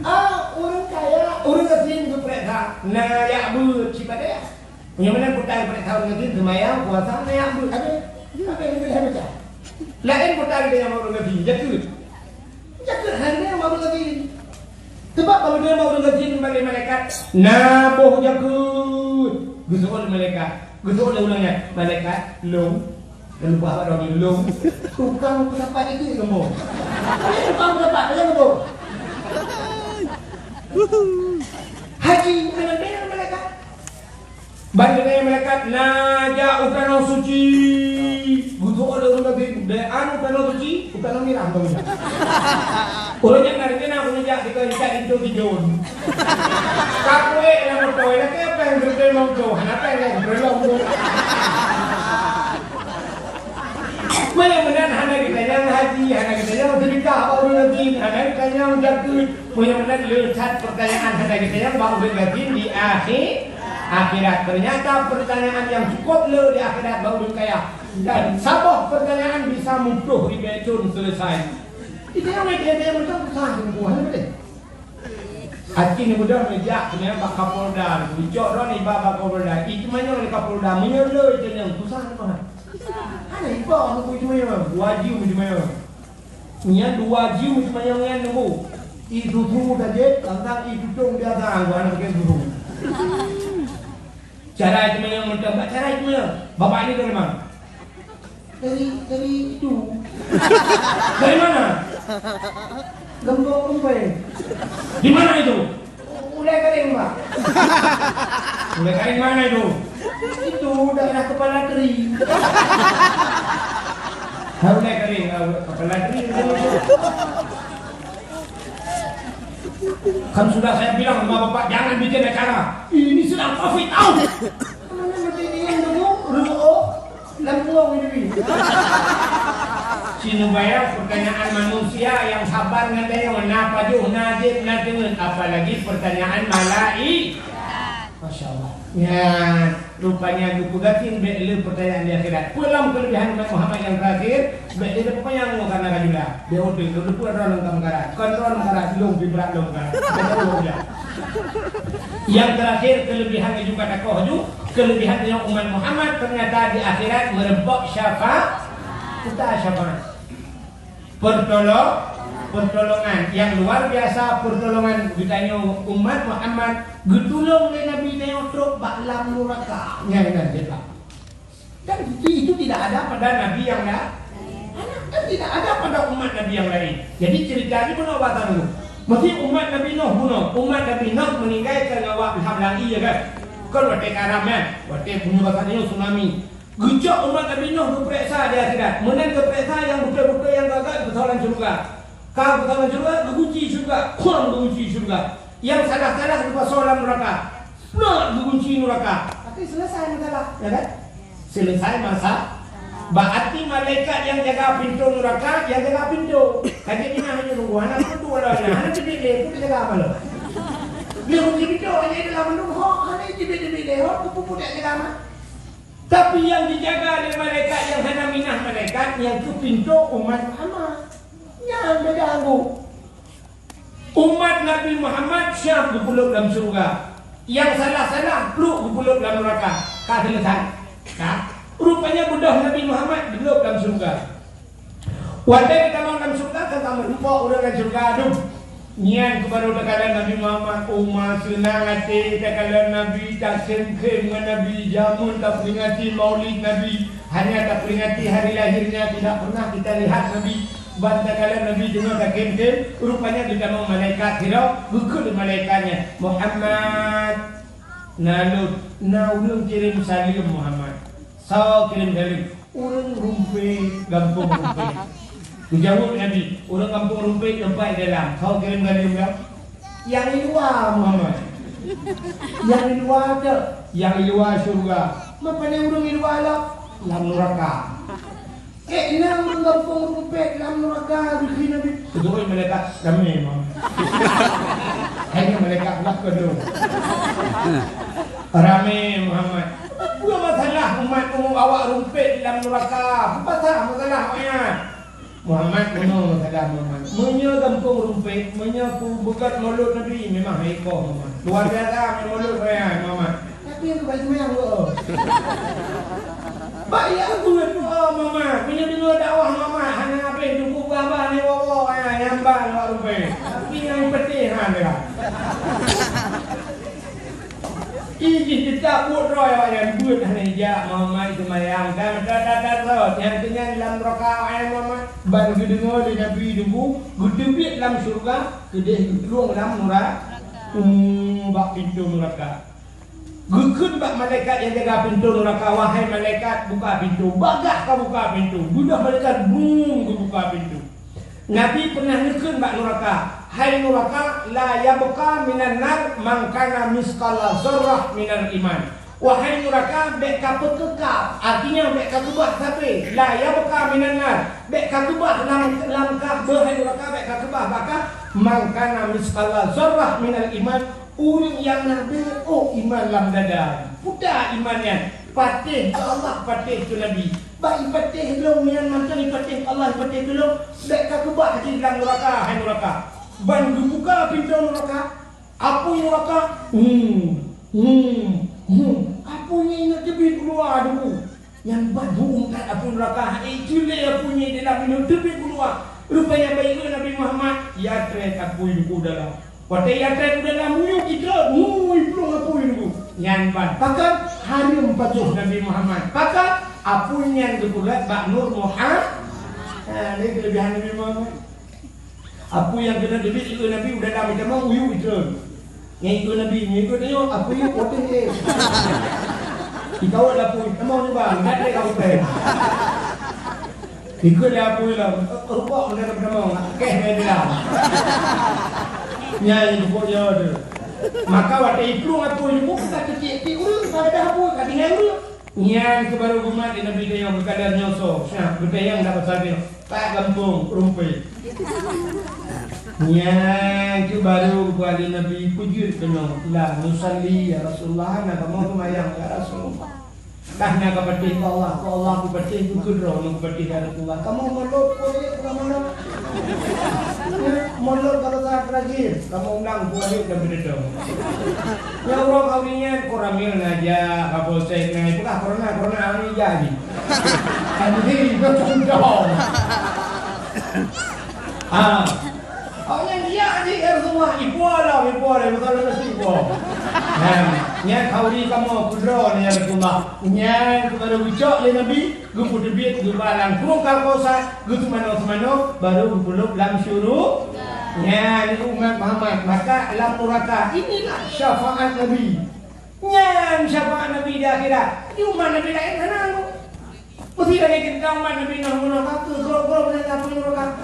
Ah, ureueng kaya, ureueng gasien geupeuriksa, na jak beuet sipadé. Meunyoe meunan peue ta geupeuriksa ureueng gasien, seumayang, puasa, na jak beuet. Habéh, habéh, habéh, habéh. Laén peue ta geupeuriksa ureueng gasien, jakeuet. Jakeuet hana geupeuriksa ureueng gasien. Sebab kalau geupeuriksa ureueng gasien, malaikat, na boh jakeuet. Geuseuôt lé malaikat. Geuseuôt lé ureueng nyan, malaikat, lôn. Lalu bah bak droe lôn, tukang peusapat itu ilmu. Tukang peusapat, ilmu. Haji, bukan ada yang malaikat. Ban keuneuk malaikat, na jak u tanoh suci. Geutu'oh lé ureueng gasien, deh, anu tanoh suci, u tanoh mirah, tanoh mirah. Ureueng nyan na rencana keuneuk jak dikeue intat intu sijon. Ka kuék lam moto, lakée péng geureutoh lam moto, hana péng lé geureutoh lam moto. Meunyoe meunan hana geutanyong haji, hana geutanyong seudeukah bak ureueng gasien, hana geutanyong jakeuet. Meunyoe meunan le that peurtanyaan hana geutanyong bak ureueng gasien di akhé, akhirat. Ternyata peurtanyaan nyang cukôp le di akhirat bak ureueng kaya. Dan saboh peurtanyaan bisa muphloh ribée thon seuleusai. Di tengah media dia macam susah sungguh, hana beutôi. Aci ni mudah meujak keuneuk bak Kapolda, geucok droe iba bak Kapolda. Iteumanyong lé Kapolda, meunyoe le iteumanyong, susah teuma. Hana iba meunyoe iteumanyong, dua jeuem iteumanyong. Nyan dua jeuem iteumanyong nyan nunggu. Isusu tajép, tantang itutong biasa, gua hana pakai susu. Cara iteumanyong mantong, bak cara iteumanyong. Bapak ni dari mana? Dari, dari itu. Dari mana? Gembong Rumpeng. Di mana itu? Ulai Karing, Pak. Ulai Karing mana itu? Itu daerah Kepala Teri. Ha, Ulai Karing, ha, Kepala Teri. Kan sudah saya bilang sama Bapak, jangan bikin acara. Ini sedang covid out. Mana mesti dia dulu, dulu, oh. Lam puang ini, Bi. Sinubaya peurtanyaan manusia nyang saban ngon tanyoe, na pajoh, na jép, na teungeut, apalagi peurtanyaan malai-, Masya Allah. Nyan, rupanya geupeugasien bék le peurtanyaan di akhirat. Peue lam keuleubehan umat Muhammad nyang terakhir, bék le teupanyang nyoe karena rajula. Bék udeueng, lôn teupeu droe lôn ka meukarat. Kon droe meukarat, lôn pih brat lôn meukarat. Nyang terakhir, keuleubehan laju ka takoh ju, keuleubehan tanyoe umat Muhammad ternyata di akhirat meureumpok syafa-, peue syafaat. Pertolong-, pertolongan yang luar biasa, pertolongan geutanyoe umat Muhammad geutulông lé Nabi tanyoe trok bak lam nuraka. Nyan, nyan, hebat. Kan itu, itu tidak ada pada nabi yang la-, kan tidak ada pada umat nabi yang lain. Jadi cerita ni bunoe bak tanyoe. Mesti umat Nabi Nuh bunoe. Umat Nabi Nuh meninggai karena awak lam ie kan. Kan watée karam kan. Watée punya bahasa ni tsunami. Geucok umat Nabi Nuh geupeuriksa di akhirat. Meunan geupeuriksa nyang beutôi-beutôi nyang gaga geupeusoe lam syeuruga. Ka geutanyoe syeuruga, geukunci syeuruga, khuang geukunci syeuruga. Nyang salah-salah geupasoe lam nuraka, plak geukunci nuraka. Tapi selesai masalah, ya kan? Selesai masa. Berarti malaikat nyang jaga pintoe nuraka, nyang jaga pintoe. Ka jeuet nyan hana nunggu, hana pintoe lawan, hana jeuet lé, peue jaga apa lom? Lé kunci pintoe, hana di dalam mandum, ho, hana jeuet lé, ho, peue-peue jaga mah. Tapi nyang dijaga lé malaikat nyang hana minah malaikat, nyang keu pintoe umat Muhammad. Nyan beda anggu. Umat Nabi Muhammad siap geupulop lam syeuruga. Nyang salah-salah, pluk geupulop lam nuraka. Ka selesai. Ka. Rupanya beudôh Nabi Muhammad geulop lam syeuruga. Watèe geutamong lam syeuruga, ka tamong rupa ureueng lam syeuruga, aduh. Nyan keuh baru takalon Nabi Muhammad, uma seunang até takalon Nabi, takhem-khem ngon Nabi, jameun taperingati maulid Nabi, hanya taperingati hari lahirnya, tidak pernah kita lihat Nabi. Ban takalon Nabi teungoh takhem-khem, rupanya geutamong malaikat sidroe, geukheun lé malaikat nyan, "Muhammad, na lôn, na ureueng kirém saleuem Muhammad." "Soe kirém saleuem?" "Ureueng Rumpèe, gampông Rumpèe." Geujaweueb Nabi, "Ureueng gampông Rumpèe teumpat di dalam. Soe kirém saleuem lom?" "Nyang di luwa, Muhammad. Nyang di luwa teuh, nyang di luwa syeuruga." "Ma pane ureueng di luwa lom?" "Lam nuraka." "Eh, na ureueng gampông Rumpèe lam nuraka," geukheun Nabi. Geuteupeue malaikat, "Ramé, Muhammad." Hai nyan malaikat, "Bah keudroe." "Ramé, Muhammad." "Peue masalah umat awak Rumpèe lam nuraka? Peue masalah awak nyan?" "Muhammad, bunoe masalah Muhammad. Meunyoe gampông Rumpèe, meunyoe peue beugöt mulod Nabi, memang hai koh Muhammad. Luar biasa mulod hai Muhammad." Tapi nyang keubai seumayang, oh. Bak ya buet, oh, Muhammad. Meunyoe deungoe dakwah Muhammad, hana habéh teungku baba ni, wowo, ya, nyamban awak Rumpèe. Tapi nyang peuteh, ha, dia. Ih, jih teutab buet droe awak nyan, buet hana ijak Muhammad seumayang. Dan, dan, dan, dan, dan, nyang keu nyan lam nuraka awak nyan Muhammad. Ban geudeungoe lé Nabi teungku, geuteubiet lam syeuruga, keudeh geuplueng lam nura-, hmm, bak pintoe nuraka. Geukheun bak malaikat nyang jaga pintoe nuraka, "Wahai malaikat, buka pintoe." Bagaih ka buka pintoe. Beudôh malaikat, bum, geubuka pintoe. Nabi pernah neukheun bak nuraka, "Hai nuraka, la yabqa minan nar man kana misqala zarrah minal iman." Wahai nuraka, bèk ka peukeuka, artinya bèk ka keubah sabe. La yabqa minan nar, bèk ka keubah lam, lam kah, beuh hai nuraka, bèk ka keubah bak kah, man kana misqala zarrah minal iman, ureueng nyang na beuh iman lam dada. Peue iman nyan? Patéh keu Allah, patéh keu Nabi. Bah ipatéh lôn nyan mantong ipatéh keu Allah, ipatéh keu lôn, bèk ka keubah jih lam nuraka, hai nuraka. Ban geubuka pintoe nuraka, apui nuraka, hum, hum, hum. Apui nyan na teubiet u luwa debu. Nyan ban hum that apui nuraka, hana iceulé apui nyan di dalam, inoe teubiet u luwa. Rupanya bak ié Nabi Muhammad, ya trép apui debu dalam. Watèe ya trép u dalam, muyueb itrön, hui, plueng apui debu. Nyan ban. Pakon? Hareuem pajoh Nabi Muhammad. Pakon? Apui nyan geupeubuet bak nur Muhammad. Ha, lé keulebihan Nabi Muhammad. Apui nyang keuneuk teubiet ié Nabi u dalam, itamong muyueb itrön. Nyan ié Nabi, nyan ié tanyoe, apui nyan poh teuh. Ikawat apui, tamong nyoe bang, nyan lé ka utée. Ikheun lé apui lom, rukok meunan tamong, keh meunan. Nyan ié pokok nyoe teuh. Maka watée iplueng apui nyoe, bukan keucik, ti ureueng, ka ada apui, ka tinggai ureueng. Nyan keuh baru geumat lé Nabi tanyoe, geukalon nyoe soe, syah, geutanyong dak pasal nyoe, pat gampông Rumpèe. Nyan keuh baru geupeugah lé Nabi, peujeuet keunoe, la nusalli ya Rasulullah, hana kamoe seumayang ya Rasulullah. Dah na ka patéh keu Allah, keu Allah kupatéh, keu droeneuh kupatéh ya Rasulullah. Kamoe mulod keu rayeuk keu manoe. Mulod kalau saat terakhir, kamoe ulang keu rayeuk dan beudeudong. Nyang ureueng kawin nyan, koramil na jak, kapolsek na, ipeugah corona, corona, awak nyan jak jih. Kan jih, itu contoh. Ah. Awak nyan jak jih, ya Rasulullah, ipo lom, ipo lom, beutôi lom nasi ipo. Nyan, nyan khauri kamoe, keu droeneuh, ya Rasulullah. Nyan, keu baru geucok lé Nabi, geupeuteubiet, geuba lam krueng Kautsar, geuteumanoe-teumanoe, baru geupeulop lam syuru-, nyan, umat Muhammad, maka lam nuraka. Inilah syafaat Nabi. Nyan syafaat Nabi di akhirat. Di umat Nabi laén hana. Meusti lagèe geutanyoe umat Nabi Nuh meunoe ka keu grob-grob dan apa nyoe ka.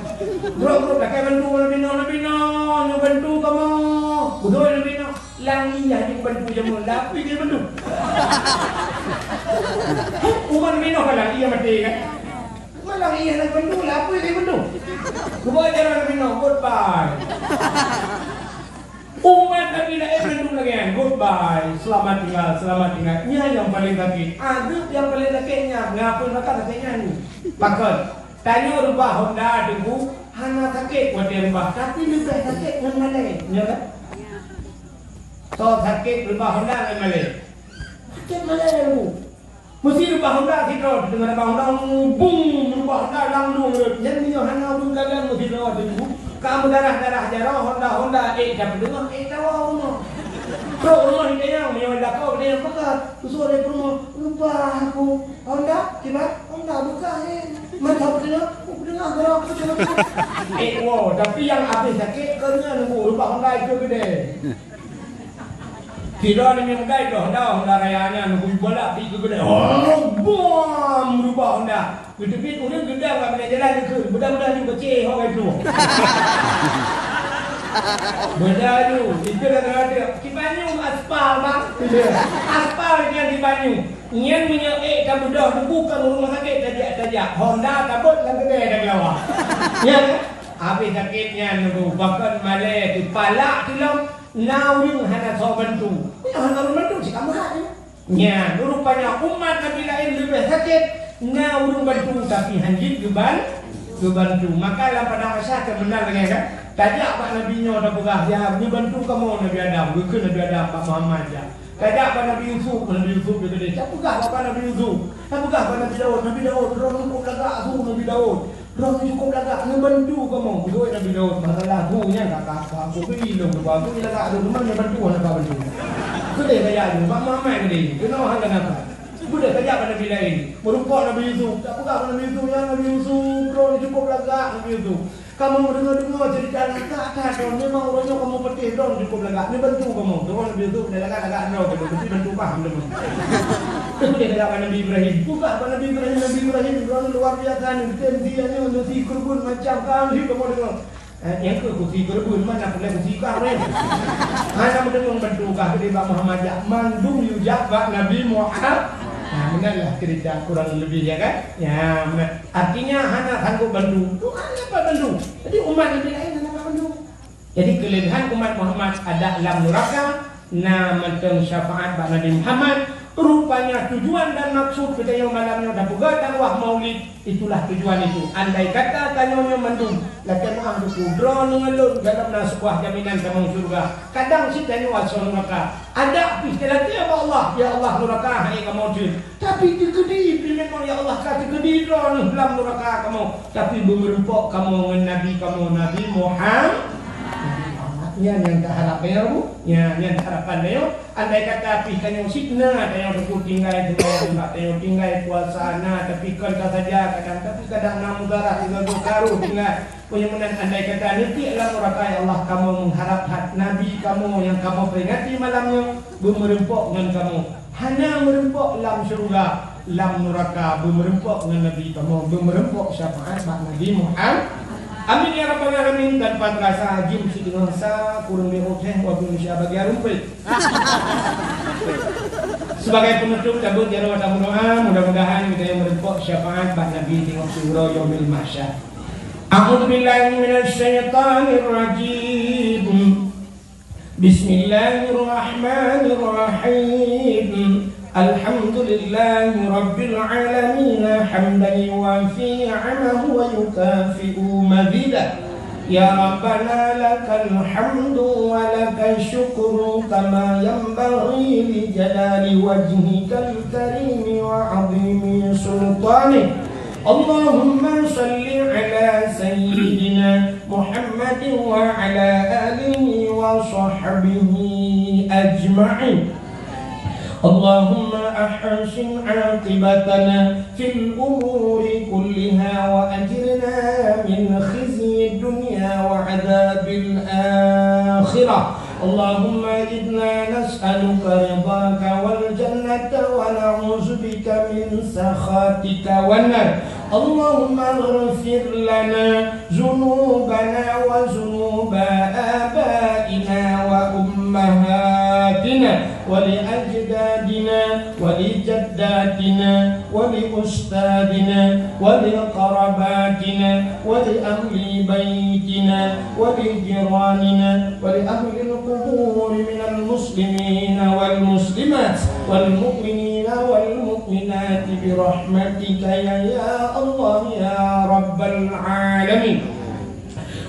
Grob-grob lakèe bantu Nabi Nuh, Nabi Nuh, nyoe bantu kamoe. Beutôi Nabi Nuh. Lam ié nyoe bantu jameun, lapui keu bantu. Umat Nabi Nuh kan lam ié maté kan? Malam ié na bantu, lapui keu bantu. Cuba jalan Nabi Nuh, goodbye. Umat Nabi laén mandum lagèe nyan, goodbye, selamat tinggal, selamat tinggal. Nyan nyang paleng sakét. Azab nyang paleng sakét nyan, ngon apui neuraka sakét nyan. Pakon? Tanyoe reubah honda Teungku, hana sakét watèe reubah, tapi leubeh sakét ngon malèe. Nyo kan? Soe sakét reubah honda ngon malèe? Sakét malèe Teungku. Meusti reubah honda sidroe, teungoh reubah honda, bung, reubah honda langsông rhot. Nyan meunyoe hana ureueng gadang meusidroe teungku, ka meudarah-darah jaroe, honda-honda, ék tapeudeungoe, ék tawoe u rumoh. Trok u rumoh geutanyoe, meunyoe lakoe geutanyoe peugah, usoe lé peurumoh, "Reubah aku honda, kiban honda beukah, eh." Mantong peudeungoe, "Oh, peudeungoe, geura aku peudeungoe." Ék woe, tapi nyang habéh sakét kon nyan, Bu, reubah honda ikôt keudè. Sidroe nyoe meudai doh, doh, honda raya nyan, geubolak pi keu keudè. Oh, bom! Reubah honda. Geuteubiet ureueng geudang lam jalan dikeue. Beudang-beudang ju keucé, ho ka itu. Beudang ju. Itu dah kena ada. Cibanyueng aspal, Bang. Aspal nyan Cibanyueng. Nyan meunyoe ék tabeudoh buku ka ureueng sakét tajak-tajak. Honda tabot lam keudè dah gelawa. Nyan, habéh sakét nyan tu. Bahkan malèe tu palak tu lom. Na ureueng hana soe bantu. Meunyoe hana ureueng bantu, cit ka meuhat nyoe. Nyan, rupanya umat Nabi laén leubeh sakét, na ureueng bantu, tapi hana jeuet geuban-, geubantu. Maka lam padang mahsyar ka meunan lagèe nyan. Tajak bak Nabi nyoe tapeugah, "Ya, neubantu kamoe Nabi Adam." Geukheun Nabi Adam bak Muhammad, "Ya." Tajak bak Nabi Yusuf, Nabi Yusuf geukeudeh. Tapeugah bak Nabi Yusuf. Tapeugah bak Nabi Daud, "Nabi Daud, droeneuh cukôp lagak su Nabi Daud." Droeneuh cukôp lagak neubantu kamoe. Beutôi Nabi Daud, masalah su nyan ka, ka, ka, aku bri lôn, aku bri lagak lôn, teuma neubantu hana ka bantu. Keudeh kajak lôn, bak Muhammad keudeh, keunoe hana nafah. Keudeh kajak bak Nabi laén. Meurumpok Nabi Yusuf, tapeugah bak Nabi Yusuf, "Ya Nabi Yusuf, droeneuh cukôp lagak Nabi Yusuf. Kamoe meundeungoe-deungoe ceurita lagak that, droeneuh memang uroe nyoe kamoe patéh, droeneuh cukôp lagak, neubantu kamoe." Droeneuh Nabi Yusuf lagak-lagak droe, tapi bantu paham teuma. Keudeh kajak bak Nabi Ibrahim, peugah bak Nabi Ibrahim, "Nabi Ibrahim, droeneuh luar biasa, neutem si nyoe, neusi keureubeuen macam, ka lheueh kamoe deungoe." Eh, nyang keu kusi keureubeuen, mana peureulèe kusi kah, weh? Hana meuteumèe bantu kah keudeh bak Muhammad jak, mandum yue jak bak Nabi Muhammad. Nah, meunan lah cerita kurang lebih, ya kan? Ya, meunan. Artinya hana sanggup bantu. Tuhan dapat bantu. Jadi umat Nabi laén hana dapat bantu. Jadi kelebihan umat Muhammad ada lam nuraka, na mantong syafaat bak Nabi Muhammad. Rupanya tujuan dan maksud geutanyoe malam nyoe tapeugah dakwah maulid, itulah tujuan itu. Andai kata tanyoe nyoe mandum, lakèe meu'ah buku, droeneuh ngon lôn, dalam na sebuah jaminan tamong syeuruga. Kadang cit tanyoe asoe nuraka. Adak pih talakèe bak Allah, "Ya Allah, nuraka han ék kamoe jeuet." Tapi teukeudi pih memang, "Ya Allah, ka teukeudi droeneuh lam nuraka kamoe." Tapi beumeureumpok kamoe ngon Nabi kamoe, Nabi Muhammad. Nyan nyang taharap tanyoe, Bu. Nyan, nyan harapan tanyoe. Andai kata pih tanyoe cit na, tanyoe teupeu tinggai seumayang, tanyoe tinggai puasa na, tapi kon ka saja kadang, tapi kadang na mudarat, juga karu tinggai. Meunyoe meunan andai kata neutiek lam nuraka, ya Allah, kamoe meuharap that Nabi kamoe nyang kamoe peringati malam nyoe, beumeureumpok ngon kamoe. Hana meureumpok lam syeuruga, lam nuraka, beumeureumpok ngon Nabi kamoe, beumeureumpok syafaat bak Nabi Muhammad. Amin ya rabbal alamin. Tanpa terasa, jeuem sideungoe sa kureueng lhèe, walaupun Indonesia bagian rumput. Sebagai penutup, cabut jaroe tameudoa, mudah-mudahan geutanyoe meureumpok syafaat bak Nabi teungoh siuroe Yaumil Mahsyar. A'udzubillahi minasyaitonirrajim. Bismillahirrahmanirrahim. Alhamdulillahi rabbil alamin, hamdan yuwafi ni'amahu wa yukafi'u mazidah. Ya Rabbana lakal hamdu wa lakal syukru kama yanbaghi li jalali wajhikal karimi wa azimi sultanik. Allahumma salli ala sayyidina Muhammadin wa ala alihi wa sahbihi ajma'in. Allahumma ahsin aqibatana fil umuri kulliha wa ajirna min khizyid dunya wa adzabil akhirah. اللهم إنا نسألك رضاك والجنة ونعوذ بك من سخطك والنار. اللهم اغفر لنا ذنوبنا وذنوب آبائنا وأمهاتنا ولأجدادنا ولجداتنا ولأستاذنا ولقرباتنا ولأهل بيتنا ولجيراننا ولأهل القبور من المسلمين والمسلمات والمؤمنين والمؤمنات برحمتك يا، يا الله يا رب العالمين.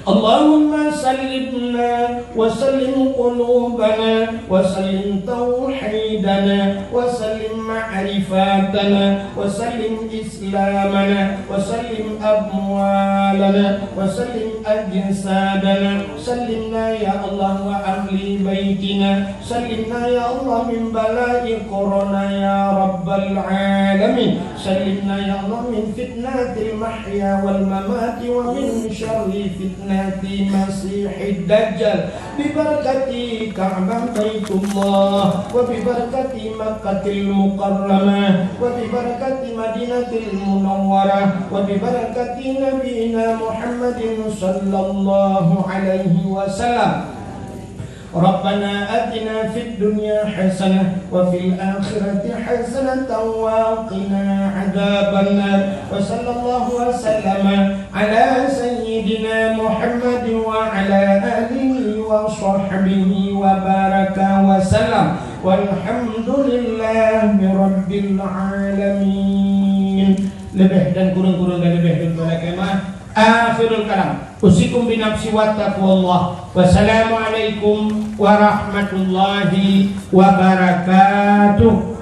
اللهم سلمنا وسلم قلوبنا وسلم توحيدنا وسلم معرفتنا وسلم إسلامنا وسلم أموالنا وسلم أجسادنا. سلمنا يا الله وأهل بيتنا. سلمنا يا الله من بلاء كورونا يا رب العالمين. سلمنا يا الله من فتنة المحيا والممات ومن شر فتنة المسيح الدجال. ببركة كعبة بيت الله وببركة مكة المكرمة وببركة مدينة المنورة وببركة نبينا محمد صلى الله عليه وسلم. ربنا آتنا في الدنيا حسنة وفي الآخرة حسنة وقنا عذاب النار. وصلى الله وسلم على سيدنا محمد وعلى آله وصحبه وبارك وسلم. والحمد لله رب العالمين. Leubeh dan kureueng-kureueng dan leubeh daripada kemah. Akhirul kalam. Usikum binafsi wa taqwallah. Wassalamualaikum warahmatullahi wabarakatuh.